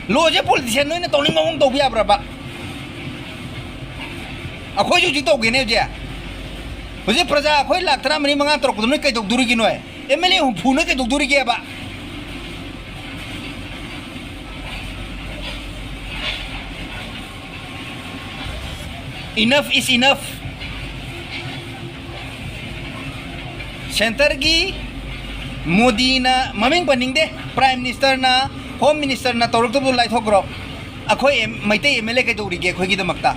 ꯂꯣꯁꯦ politician ꯅꯣꯏꯅ ꯇꯧꯅꯤꯡꯕ ꯃꯑꯣꯡ ꯇꯧꯕ ꯌꯥꯕ꯭ꯔꯕ? ꯑꯩꯈꯣꯏꯁꯨ ꯍꯧꯖꯤꯛ ꯇꯧꯒꯦꯅꯦ ꯍꯧꯖꯤꯛ꯫ ꯍꯧꯖꯤꯛ ꯄ꯭ꯔꯖꯥ ꯑꯩꯈꯣꯏ ꯂꯥꯛ ꯇꯔꯥꯃꯔꯤ ꯃꯉꯥ ꯇꯧꯔꯛꯄꯗꯣ ꯅꯣꯏ ꯀꯩꯗꯧꯗꯣꯔꯤꯒꯦ ꯅꯣꯏ? ꯑꯦꯝ ꯑꯦꯜ ꯑꯦ ꯍꯨꯝꯐꯨ ꯅꯣꯏ ꯀꯩꯗꯧꯗꯣꯔꯤꯒꯦꯕ? Enough is enough. Centreꯒꯤ ꯃꯣꯗꯤꯅ, ꯃꯃꯤꯡ ꯄꯟꯅꯤꯡꯗꯦ, Prime Ministerꯅ, Home Ministerꯅ ꯇꯧꯔꯛꯇꯕꯗꯨ ꯂꯥꯏꯊꯣꯛꯈ꯭ꯔꯣ꯫ ꯑꯩꯈꯣꯏ M-, Meitei M L A ꯀꯩꯗꯧꯔꯤꯒꯦ ꯑꯩꯈꯣꯏꯒꯤꯗꯃꯛꯇ?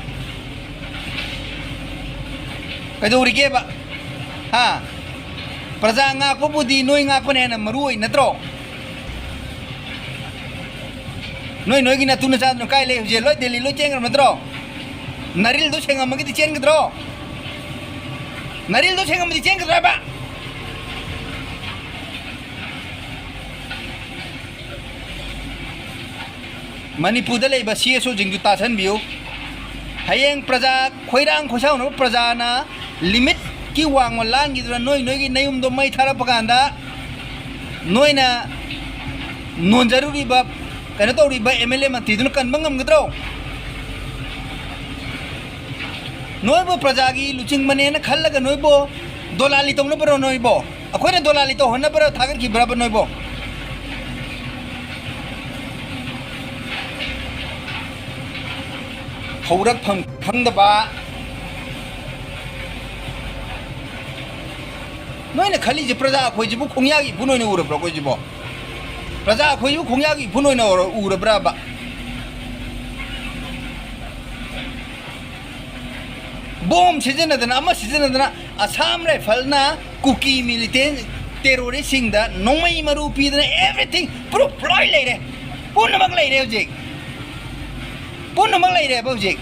ꯀꯩꯗꯧꯔꯤꯒꯦꯕ? ꯍꯥ? ꯄ꯭ꯔꯖꯥ ꯉꯥꯛꯄꯕꯨꯗꯤ ꯅꯣꯏ ꯉꯥꯛꯄꯅ ꯍꯦꯟꯅ ꯃꯔꯨ ꯑꯣꯏ ꯅꯠꯇ꯭ꯔꯣ? ꯅꯣꯏ ꯅꯣꯏꯒꯤ ꯅꯇꯨ ꯅꯆꯥꯗꯨꯅ ꯀꯥꯏ ꯂꯩ ꯍꯧꯖꯤꯛ? ꯂꯣꯏ ꯗꯦꯜꯂꯤ ꯂꯣꯏ ꯆꯦꯟꯈ꯭ꯔꯕ ꯅꯠꯇ꯭ꯔꯣ? ꯅꯔꯤꯜꯗꯣ ꯁꯦꯡꯉꯝꯃꯒꯗꯤ ꯆꯦꯟꯒꯗ꯭ꯔꯣ? ꯅꯔꯤꯜꯗꯣ ꯁꯦꯡꯉꯝꯃꯗꯤ ꯆꯦꯟꯒꯗ꯭ꯔꯕ? ꯃꯅꯤꯄꯨꯔꯗ ꯂꯩꯕ ꯁꯤ ꯑꯦꯁ ꯑꯣꯁꯤꯡꯗꯨ ꯇꯥꯁꯟꯕꯤꯌꯨ꯫ ꯍꯌꯦꯡ ꯄ꯭ꯔꯖꯥ, ꯈꯣꯏꯔꯥꯡ ꯈꯣꯏꯁꯥꯎꯅꯕ ꯄ꯭ꯔꯖꯥꯅ limitꯀꯤ ꯋꯥꯡꯃ ꯂꯥꯟꯈꯤꯗꯨꯅ ꯅꯣꯏ ꯅꯣꯏꯒꯤ ꯅꯌꯨꯝꯗꯣ ꯃꯩ ꯊꯥꯔꯛꯄ ꯀꯥꯟꯗ ꯅꯣꯏꯅ ꯅꯣꯟꯖꯔꯨꯔꯤꯕ, ꯀꯩꯅꯣ ꯇꯧꯔꯤꯕ ꯑꯦꯝ ꯑꯦꯜ ꯑꯦ ꯃꯟꯇ꯭ꯔꯤꯗꯨꯅ ꯀꯟꯕ ꯉꯝꯒꯗ꯭ꯔꯣ? ꯅꯣꯏꯕꯨ ꯄ꯭ꯔꯖꯥꯒꯤ ꯂꯨꯆꯤꯡꯕꯅꯦꯅ ꯈꯜꯂꯒ ꯅꯣꯏꯕꯨ ꯗꯣꯂꯥꯂꯤ ꯇꯧꯅꯕ꯭ꯔꯣ ꯅꯣꯏꯕꯣ? ꯑꯩꯈꯣꯏꯅ ꯗꯣꯂꯥꯂꯤ ꯇꯧꯍꯟꯅꯕ꯭ꯔꯣ ꯊꯥꯒꯠꯈꯤꯕ꯭ꯔꯕ ꯅꯣꯏꯕꯣ? ꯍꯧꯔꯛꯐꯝ ꯈꯪꯗꯕ꯫ ꯅꯣꯏꯅ ꯈꯜꯂꯤꯁꯦ ꯄ꯭ꯔꯖꯥ ꯑꯩꯈꯣꯏꯁꯤꯕꯨ ꯈꯣꯡꯌꯥꯒꯤ ꯏꯄꯨꯟ ꯑꯣꯏꯅ ꯎꯔꯕ꯭ꯔꯣ ꯑꯩꯈꯣꯏꯁꯤꯕꯣ? ꯄ꯭ꯔꯖꯥ ꯑꯩꯈꯣꯏꯁꯤꯕꯨ ꯈꯣꯡꯌꯥꯒꯤ ꯏꯄꯨꯟ ꯑꯣꯏꯅ ꯎꯔ-, ꯎꯔꯕ꯭ꯔꯕ? ꯕꯣꯝ ꯁꯤꯖꯤꯟꯅꯗꯅ, ꯑꯃ ꯁꯤꯖꯤꯟꯅꯗꯅ, ꯑꯁꯥꯝ ꯔꯥꯏꯐꯜꯅ ꯀꯨꯀꯤ ꯃꯤꯂꯤꯇꯦꯟ ꯇꯦꯔꯣꯔꯤꯁꯁꯤꯡꯗ ꯅꯣꯡꯃꯩ ꯃꯔꯨ ꯄꯤꯗꯅ, everything proof ꯂꯣꯏ ꯂꯩꯔꯦ, ꯄꯨꯝꯅꯃꯛ ꯂꯩꯔꯦ ꯍꯧꯖꯤꯛ, ꯄꯨꯝꯅꯃꯛ ꯂꯩꯔꯦꯕ ꯍꯧꯖꯤꯛ꯫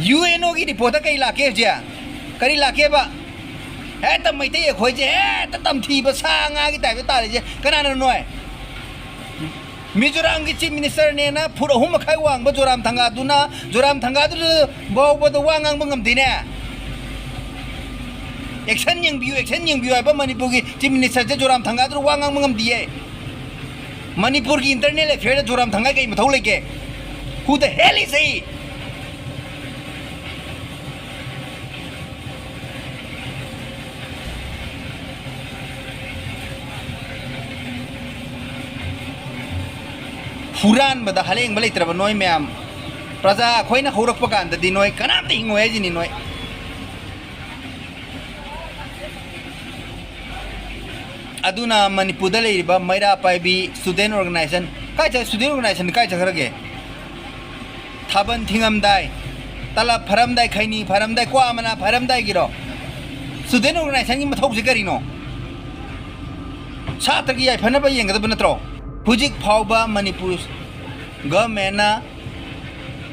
ꯌꯨ ꯑꯦꯟ ꯑꯣꯒꯤ ꯔꯤꯄꯣꯔꯠꯇ ꯀꯔꯤ ꯂꯥꯛꯀꯦ ꯍꯧꯖꯤꯛ? ꯀꯔꯤ ꯂꯥꯛꯀꯦꯕ? ꯍꯦꯛꯇ ꯃꯩꯇꯩ ꯑꯩꯈꯣꯏꯁꯦ ꯍꯦꯛꯇ ꯇꯝꯊꯤꯕ ꯁꯥ ꯉꯥꯒꯤ ꯇꯥꯏꯞꯇ ꯇꯥꯔꯤꯁꯦ ꯀꯅꯥꯅꯣ ꯅꯣꯏ? ꯃꯤꯖꯣꯔꯥꯝꯒꯤ ꯆꯤꯐ ꯃꯤꯅꯤꯁꯇꯔꯅꯦꯅ ꯐꯨꯠ ꯑꯍꯨꯝ ꯃꯈꯥꯏ ꯋꯥꯡꯕ ꯖꯣꯔꯥꯝ ꯊꯪꯒꯥꯗꯨꯅ, ꯖꯣꯔꯥꯝ ꯊꯪꯒꯥꯗꯨꯗ ꯐꯥꯎꯕꯗ ꯋꯥ ꯉꯥꯡꯕ ꯉꯝꯗꯦꯅꯦ꯫ ꯑꯦꯛꯁꯟ ꯌꯦꯡꯕꯤꯌꯨ, ꯑꯦꯛꯁꯟ ꯌꯦꯡꯕꯤꯌꯨ ꯍꯥꯏꯕ ꯃꯅꯤꯄꯨꯔꯒꯤ ꯆꯤꯐ ꯃꯤꯅꯤꯁꯇꯔꯁꯦ ꯖꯣꯔꯥꯝ ꯊꯪꯒꯥꯗꯨꯗ ꯋꯥ ꯉꯥꯡꯕ ꯉꯝꯗꯤꯌꯦ꯫ ꯃꯅꯤꯄꯨꯔꯒꯤ ꯏꯟꯇꯔꯅꯦꯜ ꯑꯦꯐꯤꯌꯔꯗ ꯖꯣꯔꯥꯝ ꯊꯪꯒꯥ ꯀꯩ ꯃꯊꯧ ꯂꯩꯒꯦ? Who the hell is he? ꯍꯨꯔꯥꯟꯕꯗ ꯍꯂꯦꯡꯕ ꯂꯩꯇ꯭ꯔꯕ ꯅꯣꯏ ꯃꯌꯥꯝ, ꯄ꯭ꯔꯖꯥ ꯑꯩꯈꯣꯏꯅ ꯍꯧꯔꯛꯄ ꯀꯥꯟꯗꯗꯤ ꯅꯣꯏ ꯀꯅꯥꯝꯇ ꯍꯤꯡꯉꯣꯏ ꯍꯥꯏꯁꯤꯅꯤ ꯅꯣꯏ꯫ ꯑꯗꯨꯅ ꯃꯅꯤꯄꯨꯔꯗ ꯂꯩꯔꯤꯕ ꯃꯩꯔꯥ ꯄꯥꯏꯕꯤ student organization, ꯀꯥꯏ ꯆꯠ-, student organization ꯀꯥꯏ ꯆꯠꯈ꯭ꯔꯒꯦ? ꯊꯥꯕꯜ ꯊꯤꯡꯉꯝꯗꯥꯏ, ꯇꯂꯞ ꯐꯔꯝꯗꯥꯏ, ꯈꯩꯅꯤ ꯐꯔꯝꯗꯥꯏ, ꯀ꯭ꯋꯥ ꯃꯅꯥ ꯐꯔꯝꯗꯥꯏꯒꯤꯔꯣ? Student organizationꯒꯤ ꯃꯊꯧꯁꯦ ꯀꯔꯤꯅꯣ? ꯁꯥꯇ꯭ꯔꯒꯤ ꯌꯥꯏꯐꯅꯕ ꯌꯦꯡꯒꯗꯕ ꯅꯠꯇ꯭ꯔꯣ? ꯍꯧꯖꯤꯛ ꯐꯥꯎꯕ ꯃꯅꯤꯄꯨꯔ governmentꯅ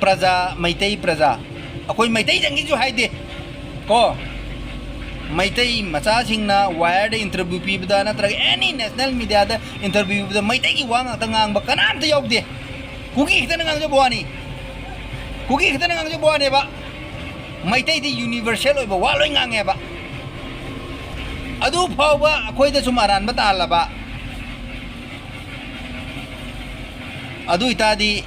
ꯄ꯭ꯔꯖꯥ, ꯃꯩꯇꯩ ꯄ꯭ꯔꯖꯥ, ꯑꯩꯈꯣꯏ ꯃꯩꯇꯩꯗꯪꯒꯤꯁꯨ ꯍꯥꯏꯗꯦ ꯀꯣ, ꯃꯩꯇꯩ ꯃꯆꯥꯁꯤꯡꯅ Wireꯗ interview ꯄꯤꯕꯗ ꯅꯠꯇ꯭ꯔꯒ any national mediaꯗ interview ꯄꯤꯕꯗ ꯃꯩꯇꯩꯒꯤ ꯋꯥ ꯉꯥꯛꯇ ꯉꯥꯡꯕ ꯀꯅꯥꯝꯇ ꯌꯥꯎꯗꯦ꯫ ꯀꯨꯀꯤ ꯈꯛꯇꯅ ꯉꯥꯡꯖꯕ ꯋꯥꯅꯤ, ꯀꯨꯀꯤ ꯈꯛꯇꯅ ꯉꯥꯡꯖꯕ ꯋꯥꯅꯦꯕ꯫ ꯃꯩꯇꯩꯗꯤ universal ꯑꯣꯏꯕ ꯋꯥ ꯂꯣꯏ ꯉꯥꯡꯉꯦꯕ꯫ ꯑꯗꯨ ꯐꯥꯎꯕ ꯑꯩꯈꯣꯏꯗ ꯁꯨꯝ ꯑꯔꯥꯟꯕ ꯇꯥꯍꯜꯂꯕ, ꯑꯗꯨ ꯑꯣꯏꯇꯥꯔꯗꯤ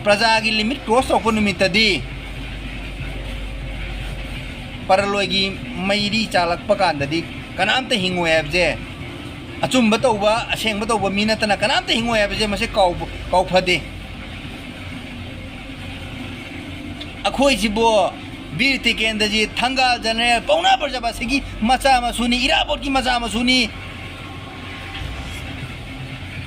ꯄ꯭ꯔꯖꯥꯒꯤ limit cross ꯇꯧꯔꯛꯄ ꯅꯨꯃꯤꯠꯇꯗꯤ, ꯄꯔꯂꯣꯏꯒꯤ ꯃꯩꯔꯤ ꯆꯥꯂꯛꯄ ꯀꯥꯟꯗꯗꯤ ꯀꯅꯥꯝꯇ ꯍꯤꯡꯉꯣꯏ ꯍꯥꯏꯕꯁꯦ, ꯑꯆꯨꯝꯕ ꯇꯧꯕ, ꯑꯁꯦꯡꯕ ꯇꯧꯕ ꯃꯤ ꯅꯠꯇꯅ ꯀꯅꯥꯝꯇ ꯍꯤꯡꯉꯣꯏ ꯍꯥꯏꯕꯁꯦ ꯃꯁꯤ ꯀꯥꯎꯕ-, ꯀꯥꯎꯐꯗꯦ꯫ ꯑꯩꯈꯣꯏꯁꯤꯕꯨ ꯕꯤꯔ ꯇꯤꯀꯦꯟꯗ꯭ꯔꯖꯤꯠ, ꯊꯪꯒꯥꯜ ꯖꯦꯅꯔꯦꯜ, ꯄꯥꯎꯅꯥ ꯕ꯭ꯔꯖꯕꯥꯁꯤꯒꯤ ꯃꯆꯥ ꯃꯁꯨꯅꯤ, ꯏꯔꯥꯕꯣꯠꯀꯤ ꯃꯆꯥ ꯃꯁꯨꯅꯤ꯫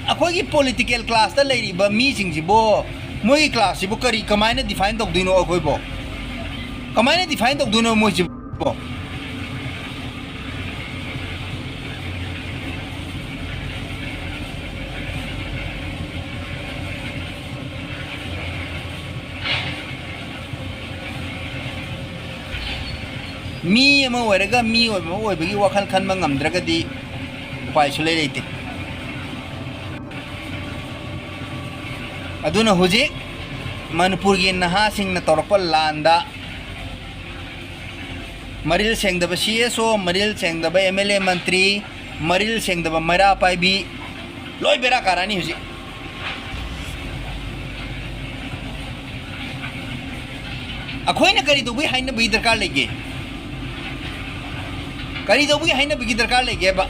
ꯑꯩꯈꯣꯏꯒꯤ political classꯇ ꯂꯩꯔꯤꯕ ꯃꯤꯁꯤꯡꯁꯤꯕꯨ ꯃꯣꯏꯒꯤ ꯀ꯭ꯂꯥꯁꯁꯤꯕꯨ ꯀꯔꯤ, ꯀꯃꯥꯏꯅ ꯗꯤꯐꯥꯏꯟ ꯇꯧꯗꯣꯏꯅꯣ ꯑꯩꯈꯣꯏꯕꯣ? ꯀꯃꯥꯏꯅ ꯗꯤꯐꯥꯏꯟ ꯇꯧꯗꯣꯏꯅꯣ ꯃꯣꯏꯁꯤꯕꯣ? ꯃꯤ ꯑꯃ ꯑꯣꯏꯔꯒ ꯃꯤ ꯑꯣꯏꯕ ꯑꯃ ꯑꯣꯏꯕꯒꯤ ꯋꯥꯈꯜ ꯈꯟꯕ ꯉꯝꯗ꯭ꯔꯒꯗꯤ ꯎꯄꯥꯏ ꯁꯨꯡꯂꯩ ꯂꯩꯇꯦ꯫ ꯑꯗꯨꯅ ꯍꯧꯖꯤꯛ ꯃꯅꯤꯄꯨꯔꯒꯤ ꯅꯍꯥꯁꯤꯡꯅ ꯇꯧꯔꯛꯄ ꯂꯥꯟꯗ ꯃꯔꯤꯜ ꯁꯦꯡꯗꯕ ꯁꯤ ꯑꯦꯁ ꯑꯣ, ꯃꯔꯤꯜ ꯁꯦꯡꯗꯕ ꯑꯦꯝ ꯑꯦꯜ ꯑꯦ ꯃꯟꯇ꯭ꯔꯤ, ꯃꯔꯤꯜ ꯁꯦꯡꯗꯕ ꯃꯩꯔꯥ ꯄꯥꯏꯕꯤ, ꯂꯣꯏ ꯕꯦꯔꯥ ꯀꯥꯔꯛꯑꯅꯤ ꯍꯧꯖꯤꯛ꯫ ꯑꯩꯈꯣꯏꯅ ꯀꯔꯤ ꯇꯧꯕꯒꯤ ꯍꯥꯏꯅꯕꯒꯤ ꯗꯔꯀꯥꯔ ꯂꯩꯒꯦ? ꯀꯔꯤ ꯇꯧꯕꯒꯤ ꯍꯥꯏꯅꯕꯒꯤ ꯗꯔꯀꯥꯔ ꯂꯩꯒꯦꯕ?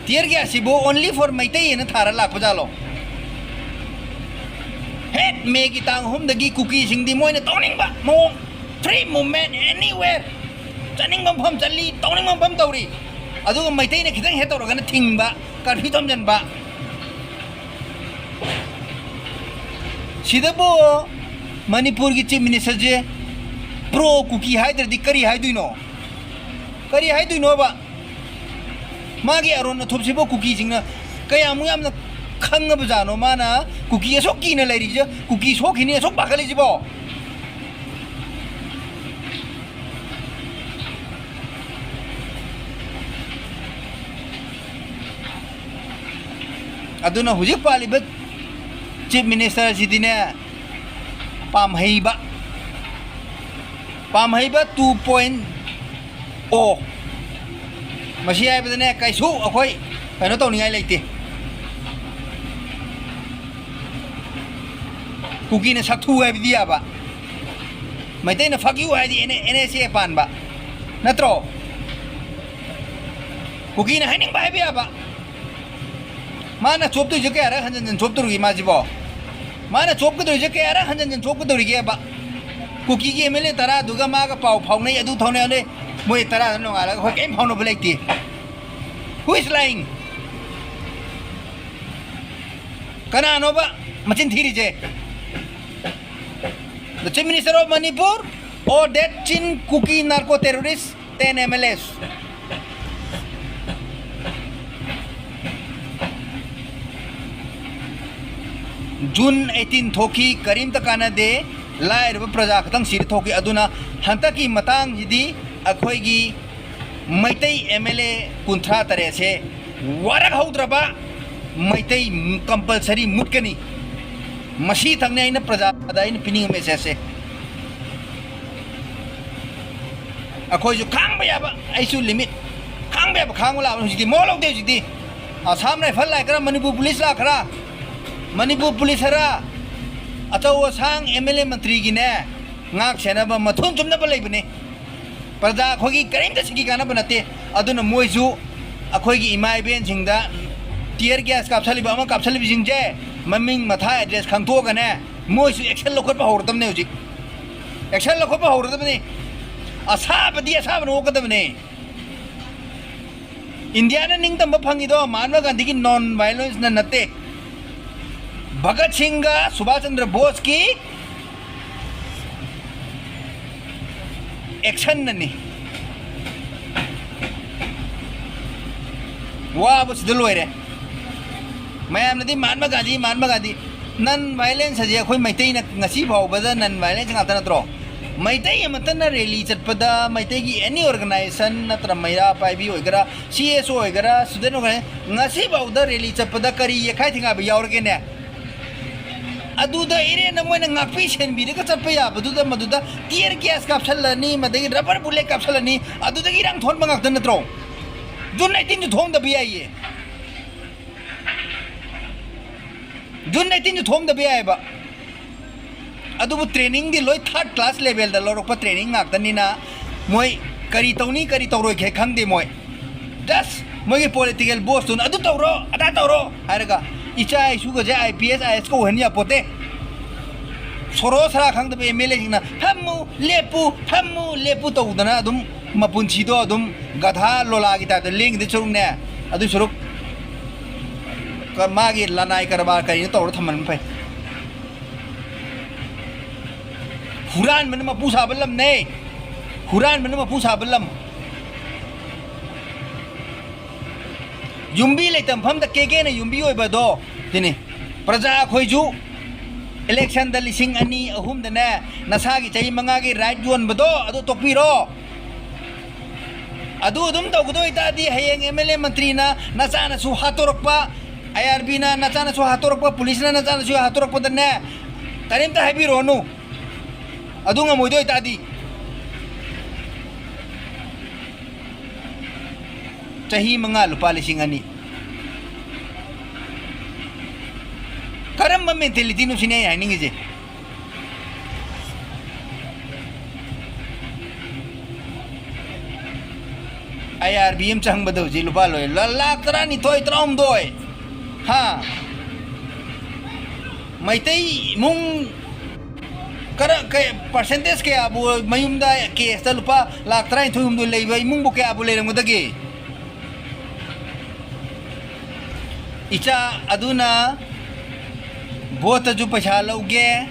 Tear gas ꯁꯤꯕꯨ only for ꯃꯩꯇꯩ ꯍꯥꯏꯅ ꯊꯥꯔ ꯂꯥꯛꯄ ꯖꯥꯠꯂꯣ? ꯍꯦꯛ ꯃꯦꯒꯤ ꯇꯥꯡ ꯑꯍꯨꯝꯗꯒꯤ ꯀꯨꯀꯤꯁꯤꯡꯗꯤ ꯃꯣꯏꯅ ꯇꯧꯅꯤꯡꯕ ꯃꯑꯣꯡ, free movement anywhere, ꯆꯠꯅꯤꯡꯕ ꯃꯐꯝ ꯆꯠꯂꯤ, ꯇꯧꯅꯤꯡꯕ ꯃꯐꯝ ꯇꯧꯔꯤ꯫ ꯑꯗꯨꯒ ꯃꯩꯇꯩꯅ ꯈꯤꯇꯪ ꯍꯦꯛ ꯇꯧꯔꯒꯅ ꯊꯤꯡꯕ, curfew ꯊꯝꯖꯤꯟꯕ꯫ ꯁꯤꯗꯕꯨ ꯃꯅꯤꯄꯨꯔꯒꯤ Chief Minister ꯁꯦ pro ꯀꯨꯀꯤ ꯍꯥꯏꯗ꯭ꯔꯗꯤ ꯀꯔꯤ ꯍꯥꯏꯗꯣꯏꯅꯣ? ꯀꯔꯤ ꯍꯥꯏꯗꯣꯏꯅꯣꯕ? ꯃꯥꯒꯤ ꯑꯔꯣꯟ ꯑꯊꯨꯞꯁꯤꯕꯨ ꯀꯨꯀꯤꯁꯤꯡꯅ ꯀꯌꯥꯃꯨꯛ ꯌꯥꯝꯅ ꯈꯪꯉꯕꯖꯥꯠꯅꯣ? ꯃꯥꯅ ꯀꯨꯀꯤ ꯑꯁꯨꯛ ꯀꯤꯅ ꯂꯩꯔꯤꯁꯦ, ꯀꯨꯀꯤ ꯁꯣꯛꯈꯤꯅꯤ ꯑꯁꯨꯛ ꯄꯥꯈꯠꯂꯤꯁꯤꯕꯣ? ꯑꯗꯨꯅ ꯍꯧꯖꯤꯛ ꯄꯥꯜꯂꯤꯕ Chief Minister ꯁꯤꯗꯤꯅꯦ, ꯄꯥꯝꯍꯩꯕ, ꯄꯥꯝꯍꯩꯕ two point O꯫ ꯃꯁꯤ ꯍꯥꯏꯕꯗꯅꯦ, ꯀꯩꯁꯨ ꯑꯩꯈꯣꯏ ꯀꯩꯅꯣ ꯇꯧꯅꯤꯡꯉꯥꯏ ꯂꯩꯇꯦ꯫ ꯀꯨꯀꯤꯅ ꯁꯛꯊꯨ ꯍꯥꯏꯕꯗꯤ ꯌꯥꯕ, ꯃꯩꯇꯩꯅ fuck you ꯍꯥꯏꯗꯤ N-, N S A ꯄꯥꯟꯕ ꯅꯠꯇ꯭ꯔꯣ? ꯀꯨꯀꯤꯅ ꯍꯥꯏꯅꯤꯡꯕ ꯍꯥꯏꯕ ꯌꯥꯕ꯫ ꯃꯥꯅ ꯆꯣꯞꯇꯣꯏꯁꯦ ꯀꯌꯥꯔꯛ ꯍꯟꯖꯟ ꯍꯟꯖꯟ ꯆꯣꯞꯇꯧꯔꯤꯒꯦ ꯃꯥꯁꯤꯕꯣ? ꯃꯥꯅ ꯆꯣꯞꯀꯗꯧꯔꯤꯁꯦ ꯀꯌꯥꯔꯛ ꯍꯟꯖꯟ ꯍꯟꯖꯟ ꯆꯣꯞꯀꯗꯧꯔꯤꯒꯦꯕ? ꯀꯨꯀꯤꯒꯤ M L A ꯇꯔꯥꯗꯨꯒ ꯃꯥꯒ ꯄꯥꯎ ꯐꯥꯎꯅꯩ, ꯑꯗꯨ ꯊꯧꯅꯩ, ꯑꯗꯩ ꯃꯣꯏ ꯇꯔꯥꯗ ꯅꯣꯡꯉꯥꯜꯂꯒ ꯑꯩꯈꯣꯏ ꯀꯔꯤꯝ ꯐꯥꯎꯅꯕ ꯂꯩꯇꯦ꯫ Who is lying? ꯀꯅꯥꯅꯣꯕ ꯃꯆꯤꯟ ꯊꯤꯔꯤꯁꯦ? The Chief Minister of Manipur or that Chin Kuki narco terrorist ten M L As? June eighteen ꯊꯣꯛꯈꯤ, ꯀꯔꯤꯝꯇ ꯀꯥꯟꯅꯗꯦ, ꯂꯥꯏꯔꯕ ꯄ꯭ꯔꯖꯥ ꯈꯛꯇꯪ ꯁꯤꯔ ꯊꯣꯛꯈꯤ꯫ ꯑꯗꯨꯅ ꯍꯟꯗꯛꯀꯤ ꯃꯇꯥꯡꯁꯤꯗꯤ ꯑꯩꯈꯣꯏꯒꯤ ꯃꯩꯇꯩ M L A ꯀꯨꯟꯊ꯭ꯔꯥ ꯇꯔꯦꯠꯁꯦ ꯋꯥꯔꯛꯍꯧꯗ꯭ꯔꯕ ꯃꯩꯇꯩ compulsory ꯃꯨꯠꯀꯅꯤ꯫ ꯃꯁꯤꯇꯪꯅꯤ ꯑꯩꯅ ꯄ꯭ꯔꯖꯥꯗ ꯑꯩꯅ ꯄꯤꯅꯤꯡꯕ message ꯁꯦ꯫ ꯑꯩꯈꯣꯏꯁꯨ ꯈꯥꯡꯕ ꯌꯥꯕ, ꯑꯩꯁꯨ limit, ꯈꯥꯡꯕ ꯌꯥꯕ ꯈꯥꯡꯕ ꯂꯥꯛꯑꯕꯅꯤ꯫ ꯍꯧꯖꯤꯛꯇꯤ ꯃꯋꯥ ꯂꯧꯗꯦ꯫ ꯍꯧꯖꯤꯛꯇꯤ ꯑꯁꯥꯝ ꯔꯥꯏꯐꯜ ꯂꯥꯛꯀ꯭ꯔꯥ, ꯃꯅꯤꯄꯨꯔ ꯄꯨꯂꯤꯁ ꯂꯥꯛꯀ꯭ꯔꯥ, ꯃꯅꯤꯄꯨꯔ ꯄꯨꯂꯤꯁ ꯍꯥꯏꯔ ꯑꯆꯧ ꯑꯁꯥꯡ M L A ꯃꯟꯇ꯭ꯔꯤꯒꯤꯅꯦ ꯉꯥꯛ ꯁꯦꯟꯅꯕ, ꯃꯊꯣꯟ ꯆꯨꯝꯅꯕ ꯂꯩꯕꯅꯤ꯫ ꯄ꯭ꯔꯖꯥ ꯑꯩꯈꯣꯏꯒꯤ ꯀꯔꯤꯝꯇ ꯁꯤꯒꯤ ꯀꯥꯟꯅꯕ ꯅꯠꯇꯦ꯫ ꯑꯗꯨꯅ ꯃꯣꯏꯁꯨ ꯑꯩꯈꯣꯏꯒꯤ ꯏꯃꯥ ꯏꯕꯦꯟꯁꯤꯡꯗ tear gas ꯀꯥꯞꯁꯜꯂꯤꯕ, ꯑꯃ ꯀꯥꯞꯁꯜꯂꯤꯕꯁꯤꯡꯁꯦ ꯃꯃꯤꯡ ꯃꯊꯥ address ꯈꯪꯗꯣꯛꯑꯒꯅꯦ, ꯃꯣꯏꯁꯨ action ꯂꯧꯈꯠꯄ ꯍꯧꯔꯗꯕꯅꯦ꯫ ꯍꯧꯖꯤꯛ action ꯂꯧꯈꯠꯄ ꯍꯧꯔꯗꯕꯅꯦ꯫ ꯑꯁꯥꯕꯗꯤ ꯑꯁꯥꯕꯅ ꯑꯣꯛꯀꯗꯕꯅꯦ꯫ ꯏꯟꯗꯤꯌꯥꯅ ꯅꯤꯡꯇꯝꯕ ꯐꯪꯉꯤꯗꯣ ꯃꯍꯥꯠꯃꯥ ꯒꯥꯟꯙꯤꯒꯤ non violence ꯅ ꯅꯠꯇꯦ, ꯚꯒꯠ ꯁꯤꯡꯒ ꯁꯨꯚꯥꯁ ꯆꯟꯗ꯭ꯔ ꯕꯣꯁꯀꯤ action ꯅꯅꯤ꯫ ꯋꯥꯕꯁꯤꯗ ꯂꯣꯏꯔꯦ꯫ ꯃꯌꯥꯝꯅꯗꯤ ꯃꯍꯥꯠꯃꯥ ꯒꯥꯟꯙꯤ, ꯃꯍꯥꯠꯃꯥ ꯒꯥꯟꯙꯤ꯫ Non violence ꯍꯥꯏꯁꯦ ꯑꯩꯈꯣꯏ ꯃꯩꯇꯩꯅ ꯉꯁꯤ ꯐꯥꯎꯕꯗ non violence ꯉꯥꯛꯇ ꯅꯠꯇ꯭ꯔꯣ? ꯃꯩꯇꯩ ꯑꯃꯠꯇꯅ rally ꯆꯠꯄꯗ, ꯃꯩꯇꯩꯒꯤ any organization ꯅꯠꯇ꯭ꯔ ꯃꯩꯔꯥ ꯄꯥꯏꯕꯤ ꯑꯣꯏꯒꯦꯔꯥ, C S O ꯑꯣꯏꯒꯦꯔꯥ, student organization, ꯉꯁꯤ ꯐꯥꯎꯗ rally ꯆꯠꯄꯗ ꯀꯔꯤ ꯌꯦꯛꯈꯥꯏ ꯊꯤꯡꯒꯥꯏꯕ ꯌꯥꯎꯔꯒꯦꯅꯦ? ꯑꯗꯨꯗ ꯏꯔꯦꯟꯅ ꯃꯣꯏꯅ ꯉꯥꯛꯄꯤ ꯁꯦꯟꯕꯤꯔꯒ ꯆꯠꯄ ꯌꯥꯕꯗꯨꯗ ꯃꯗꯨꯗ tear gas ꯀꯥꯞꯁꯜꯂꯅꯤ, ꯃꯗꯒꯤ rubber bullet ꯀꯥꯞꯁꯜꯂꯅꯤ, ꯑꯗꯨꯗꯒꯤ ꯏꯔꯥꯡ ꯊꯣꯛꯍꯟꯕ ꯉꯥꯛꯇ ꯅꯠꯇ꯭ꯔꯣ? June eighteen ꯁꯨ ꯊꯣꯛꯍꯟꯗꯕ ꯌꯥꯏꯌꯦ꯫ June eighteen ꯁꯨ ꯊꯣꯛꯍꯟꯗꯕ ꯌꯥꯏꯌꯦꯕ꯫ ꯑꯗꯨꯕꯨ training ꯗꯤ ꯂꯣꯏ third class level ꯗ ꯂꯧꯔꯛꯄ training ꯉꯥꯛꯇꯅꯤꯅ ꯃꯣꯏ ꯀꯔꯤ ꯇꯧꯅꯤ ꯀꯔꯤ ꯇꯧꯔꯣꯏ ꯈꯦ ꯈꯪꯗꯦ꯫ ꯃꯣꯏ just ꯃꯣꯏꯒꯤ political boss ꯇꯨꯅ ꯑꯗꯨ ꯇꯧꯔꯣ ꯑꯗꯥ ꯇꯧꯔꯣ ꯍꯥꯏꯔꯒ ꯏꯆꯥ ꯏꯁꯨꯒꯁꯦ I P S I A S ꯀ ꯑꯣꯏꯍꯟ ꯌꯥꯄꯣꯠꯇꯦ꯫ ꯁꯣꯔꯣ ꯁꯔꯥ ꯈꯪꯗꯕ M L A ꯁꯤꯡꯅ "ꯐꯝꯃꯨ ꯂꯦꯞꯄꯨ, ꯐꯝꯃꯨ ꯂꯦꯞꯄꯨ" ꯇꯧꯗꯅ ꯑꯗꯨꯝ ꯃꯄꯨꯟꯁꯤꯗꯣ ꯑꯗꯨꯝ ꯒꯙꯥ ꯂꯣꯂꯥꯒꯤ type ꯇ ꯂꯦꯡꯒꯤꯗ ꯁꯔꯨꯛꯅꯦ, ꯑꯗꯨꯏ ꯁꯔꯨꯛ ꯀ-, ꯃꯥꯒꯤ ꯂꯅꯥꯏ ꯀꯔꯕꯥꯔ ꯀꯔꯤꯅꯣ ꯇꯧꯔ ꯊꯝꯍꯟꯕ ꯐꯩ꯫ ꯍꯨꯔꯥꯟꯕꯅ ꯃꯄꯨ ꯁꯥꯕ ꯂꯝꯅꯦ꯫ ꯍꯨꯔꯥꯟꯕꯅ ꯃꯄꯨ ꯁꯥꯕ ꯂꯝ꯫ ꯌꯨꯝꯕꯤ ꯂꯩꯇꯕ ꯃꯐꯝꯗ ꯀꯦꯀꯦꯅ ꯌꯨꯝꯕꯤ ꯑꯣꯏꯕꯗꯣ ꯁꯤꯅꯤ꯫ ꯄ꯭ꯔꯖꯥ ꯑꯩꯈꯣꯏꯁꯨ ꯏꯂꯦꯛꯁꯟꯗ ꯂꯤꯁꯤꯡ ꯑꯅꯤ ꯑꯍꯨꯝꯗꯅꯦ ꯅꯁꯥꯒꯤ ꯆꯍꯤ ꯃꯉꯥꯒꯤ ꯔꯥꯏꯠ ꯌꯣꯟꯕꯗꯣ ꯑꯗꯨ ꯇꯣꯛꯄꯤꯔꯣ꯫ ꯑꯗꯨ ꯑꯗꯨꯝ ꯇꯧꯒꯗꯣꯏ ꯇꯥꯔꯗꯤ ꯍꯌꯦꯡ ꯑꯦꯝ ꯑꯦꯜ ꯑꯦ ꯃꯟꯇ꯭ꯔꯤꯅ ꯅꯆꯥꯅꯁꯨ ꯍꯥꯠꯇꯣꯔꯛꯄ, ꯑꯥꯏ ꯑꯥꯔ ꯕꯤꯅ ꯅꯆꯥꯅꯁꯨ ꯍꯥꯠꯇꯣꯔꯛꯄ, ꯄꯨꯂꯤꯁꯅ ꯅꯆꯥꯅꯁꯨ ꯍꯥꯠꯇꯣꯔꯛꯄꯗꯅꯦ ꯀꯔꯤꯝꯇ ꯍꯥꯏꯕꯤꯔꯨꯔꯅꯨ꯫ ꯑꯗꯨ ꯉꯝꯃꯣꯏꯗꯣꯏ ꯇꯥꯔꯗꯤ꯫ ꯆꯍꯤ ꯃꯉꯥ ꯂꯨꯄꯥ ꯂꯤꯁꯤꯡ ꯑꯅꯤ꯫ ꯀꯔꯝꯕ ꯃꯦꯟꯇꯦꯂꯤꯇꯤꯅꯣ ꯁꯤꯅꯦ ꯑꯩ ꯍꯥꯏꯅꯤꯡꯉꯤꯁꯦ꯫ ꯑꯥꯏ ꯑꯥꯔ ꯕꯤ ꯑꯃ ꯆꯪꯕꯗ ꯍꯧꯖꯤꯛ ꯂꯨꯄꯥ ꯂꯣꯏ-, ꯂꯥ-, ꯂꯥꯈ ꯇꯔꯥꯅꯤꯊꯣꯏ, ꯇꯔꯥꯍꯨꯝꯗꯣꯏ꯫ ꯍꯥ? ꯃꯩꯇꯩ ꯏꯃꯨꯡ ꯀꯔ-, ꯀꯩ, ꯄꯥꯔꯁꯦꯟꯇꯦꯖ ꯀꯌꯥꯕꯨ ꯃꯌꯨꯝꯗ ꯀꯦꯁꯇ ꯂꯨꯄꯥ ꯂꯥꯈ ꯇꯔꯥꯅꯤꯊꯣꯏ ꯍꯨꯝꯗꯣꯏ ꯂꯩꯕ ꯏꯃꯨꯡꯕꯨ ꯀꯌꯥꯕꯨ ꯂꯩꯔꯝꯒꯗꯒꯦ? ꯏꯆꯥ ꯑꯗꯨꯅ ꯚꯣꯠꯇꯁꯨ ꯄꯩꯁꯥ ꯂꯧꯒꯦ,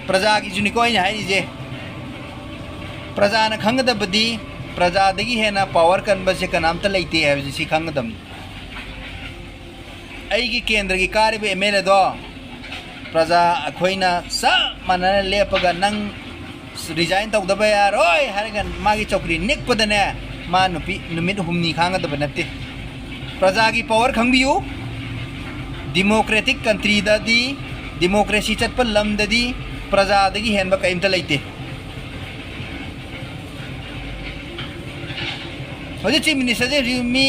ꯄ꯭ꯔꯖꯥꯒꯤꯁꯨꯅꯤꯀꯣ ꯑꯩꯅ ꯍꯥꯏꯔꯤꯁꯦ꯫ ꯄ꯭ꯔꯖꯥꯅ ꯈꯪꯒꯗꯕꯗꯤ ꯄ꯭ꯔꯖꯥꯗꯒꯤ ꯍꯦꯟꯅ ꯄꯥꯋꯔ ꯀꯟꯕꯁꯦ ꯀꯅꯥꯝꯇ ꯂꯩꯇꯦ ꯍꯥꯏꯕꯁꯦ ꯁꯤ ꯈꯪꯒꯗꯕꯅꯤ꯫ ꯑꯩꯒꯤ ꯀꯦꯟꯗ꯭ꯔꯒꯤ ꯀꯥꯔꯤꯕ ꯑꯦꯝ ꯑꯦꯜ ꯑꯦꯗꯣ ꯄ꯭ꯔꯖꯥ ꯑꯩꯈꯣꯏꯅ ꯆꯞ ꯃꯥꯟꯅꯅ ꯂꯦꯞꯄꯒ ꯅꯪ ꯔꯤꯖꯥꯏꯟ ꯇꯧꯗꯕ ꯌꯥꯔꯣꯏ ꯍꯥꯏꯔꯒ ꯃꯥꯒꯤ ꯆꯧꯀ꯭ꯔꯤ ꯅꯤꯛꯄꯗꯅꯦ ꯃꯥ ꯅꯨꯄꯤ ꯅꯨꯃꯤꯠ ꯍꯨꯝꯅꯤ ꯈꯥꯡꯒꯗꯕ ꯅꯠꯇꯦ꯫ ꯄ꯭ꯔꯖꯥꯒꯤ ꯄꯥꯋꯔ ꯈꯪꯕꯤꯌꯨ꯫ ꯗꯤꯃꯣꯀ꯭ꯔꯦꯇꯤꯛ ꯀꯟꯇ꯭ꯔꯤꯗꯗꯤ, ꯗꯤꯃꯣꯀ꯭ꯔꯦꯁꯤ ꯆꯠꯄ ꯂꯝꯗꯗꯤ ꯄ꯭ꯔꯖꯥꯗꯒꯤ ꯍꯦꯟꯕ ꯀꯔꯤꯝꯇ ꯂꯩꯇꯦ꯫ ꯍꯧꯖꯤꯛ ꯆꯤꯐ ꯃꯤꯅꯤꯁꯇꯔꯁꯦ ꯍꯧꯖꯤꯛ ꯃꯤ,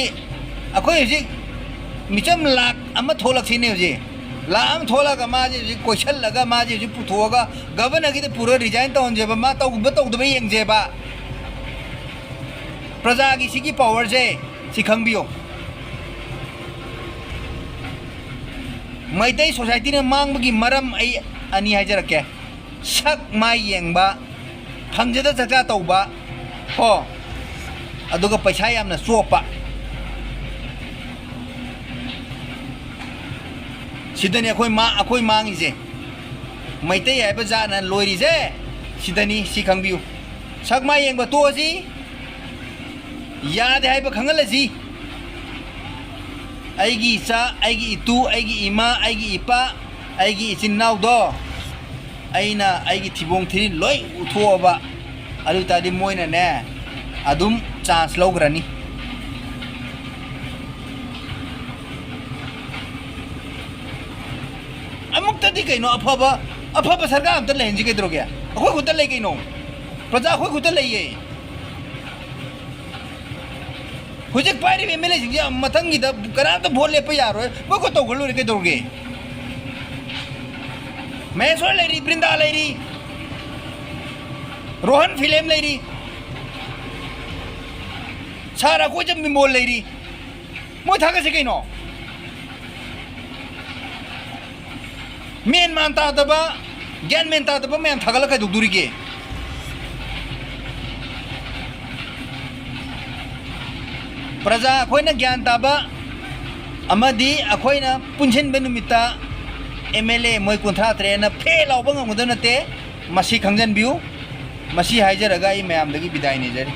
ꯑꯩꯈꯣꯏ ꯍꯧꯖꯤꯛ ꯃꯤꯆꯝ ꯂꯥꯛ ꯑꯃ ꯊꯣꯛꯂꯛꯁꯤꯅꯦ ꯍꯧꯖꯤꯛ꯫ ꯂꯥꯛ ꯑꯃ ꯊꯣꯛꯂꯒ ꯃꯥꯁꯦ ꯍꯧꯖꯤꯛ ꯀꯣꯏꯁꯜꯂꯒ ꯃꯥꯁꯦ ꯍꯧꯖꯤꯛ ꯄꯨꯊꯣꯛꯑꯒ ꯒꯕꯔꯅꯔꯒꯤꯗ ꯄꯨꯔ ꯔꯤꯖꯥꯏꯟ ꯇꯧꯍꯟꯁꯦꯕ, ꯃꯥ ꯇꯧꯕ ꯇꯧꯗꯕ ꯌꯦꯡꯁꯦꯕ꯫ ꯄ꯭ꯔꯖꯥꯒꯤ ꯁꯤꯒꯤ ꯄꯥꯋꯔꯁꯦ ꯁꯤ ꯈꯪꯕꯤꯌꯣ꯫ ꯃꯩꯇꯩ ꯁꯣꯁꯥꯏꯇꯤꯅ ꯃꯥꯡꯕꯒꯤ ꯃꯔꯝ ꯑꯩ ꯑꯅꯤ ꯍꯥꯏꯖꯔꯛꯀꯦ꯫ ꯁꯛ ꯃꯥꯏ ꯌꯦꯡꯕ, ꯐꯪꯖꯗ ꯆꯥꯛꯆꯥ ꯇꯧꯕ, ꯀꯣ, ꯑꯗꯨꯒ ꯄꯩꯁꯥ ꯌꯥꯝꯅ ꯆꯣꯞꯄ꯫ ꯁꯤꯗꯅꯤ ꯑꯩꯈꯣꯏ ꯃꯥ-, ꯑꯩꯈꯣꯏ ꯃꯥꯡꯉꯤꯁꯦ꯫ ꯃꯩꯇꯩ ꯍꯥꯏꯕ ꯖꯥꯠꯅ ꯂꯣꯏꯔꯤꯁꯦ ꯁꯤꯗꯅꯤ, ꯁꯤ ꯈꯪꯕꯤꯌꯨ꯫ ꯁꯛ ꯃꯥꯏ ꯌꯦꯡꯕ ꯇꯣꯛꯑꯁꯤ, ꯌꯥꯗꯦ ꯍꯥꯏꯕ ꯈꯪꯍꯜꯂꯁꯤ꯫ ꯑꯩꯒꯤ ꯏꯆꯥ, ꯑꯩꯒꯤ ꯏꯇꯨ, ꯑꯩꯒꯤ ꯏꯃꯥ, ꯑꯩꯒꯤ ꯏꯄꯥ, ꯑꯩꯒꯤ ꯏꯆꯤꯟ ꯏꯅꯥꯎꯗꯣ ꯑꯩꯅ ꯑꯩꯒꯤ ꯊꯤꯕꯣꯡ ꯊꯤꯔꯤꯜ ꯂꯣꯏ ꯎꯠꯊꯣꯛꯑꯕ, ꯑꯗꯨ ꯑꯣꯏ ꯇꯥꯔꯗꯤ ꯃꯣꯏꯅꯅꯦ ꯑꯗꯨꯝ ꯆꯥꯟꯁ ꯂꯧꯈ꯭ꯔꯅꯤ꯫ ꯑꯃꯨꯛꯇꯗꯤ ꯀꯩꯅꯣ, ꯑꯐꯕ, ꯑꯐꯕ ꯁꯔꯀꯥꯔ ꯑꯝꯇ ꯂꯩꯍꯟꯁꯤ ꯀꯩꯗꯧꯔꯒꯦ? ꯑꯩꯈꯣꯏ ꯈꯨꯠꯇ ꯂꯩ ꯀꯩꯅꯣ, ꯄ꯭ꯔꯖꯥ ꯑꯩꯈꯣꯏ ꯈꯨꯠꯇ ꯂꯩꯌꯦ꯫ ꯍꯧꯖꯤꯛ ꯄꯥꯏꯔꯤꯕ ꯑꯦꯝ ꯑꯦꯜ ꯑꯦꯁꯤꯡꯁꯦ ꯃꯊꯪꯒꯤꯗ ꯀꯅꯥꯝꯇ ꯚꯣꯠ ꯂꯦꯞꯄ ꯌꯥꯔꯣꯏ, ꯃꯣꯏ ꯈꯨꯠ ꯇꯧꯈ꯭ꯔ ꯂꯣꯏꯔꯦ ꯀꯩꯗꯧꯔꯒꯦ? ꯃꯍꯦꯁꯣꯔ ꯂꯩꯔꯤ, ꯕ꯭ꯔꯤꯟꯗꯥ ꯂꯩꯔꯤ, ꯔꯣꯍꯟ ꯐꯤꯂꯦꯝ ꯂꯩꯔꯤ, ꯁꯥꯔ ꯑꯩꯈꯣꯏꯁꯦ ꯃꯤꯃꯣꯜ ꯂꯩꯔꯤ, ꯃꯣꯏ ꯊꯥꯒꯠꯁꯤ ꯀꯩꯅꯣ? ꯃꯦꯟ ꯃꯥꯟ ꯇꯥꯗꯕ, ꯒ꯭ꯌꯥꯟ ꯃꯦꯟ ꯇꯥꯗꯕ ꯃꯌꯥꯝ ꯊꯥꯒꯠꯂ ꯀꯩꯗꯧꯗꯣꯔꯤꯒꯦ? ꯄ꯭ꯔꯖꯥ ꯑꯩꯈꯣꯏꯅ ꯒ꯭ꯌꯥꯟ ꯇꯥꯕ ꯑꯃꯗꯤ ꯑꯩꯈꯣꯏꯅ ꯄꯨꯟꯁꯤꯟꯕ ꯅꯨꯃꯤꯠꯇ ꯑꯦꯝ ꯑꯦꯜ ꯑꯦ ꯃꯣꯏ ꯀꯨꯟꯊ꯭ꯔꯥ ꯇꯔꯦꯠꯅ ꯐꯦ ꯂꯥꯎꯕ ꯉꯝꯒꯗꯕ ꯅꯠꯇꯦ꯫ ꯃꯁꯤ ꯈꯪꯖꯟꯕꯤꯌꯨ꯫ ꯃꯁꯤ ꯍꯥꯏꯖꯔꯒ ꯑꯩ ꯃꯌꯥꯝꯗꯒꯤ ꯕꯤꯗꯥꯏ ꯅꯤꯖꯔꯤ꯫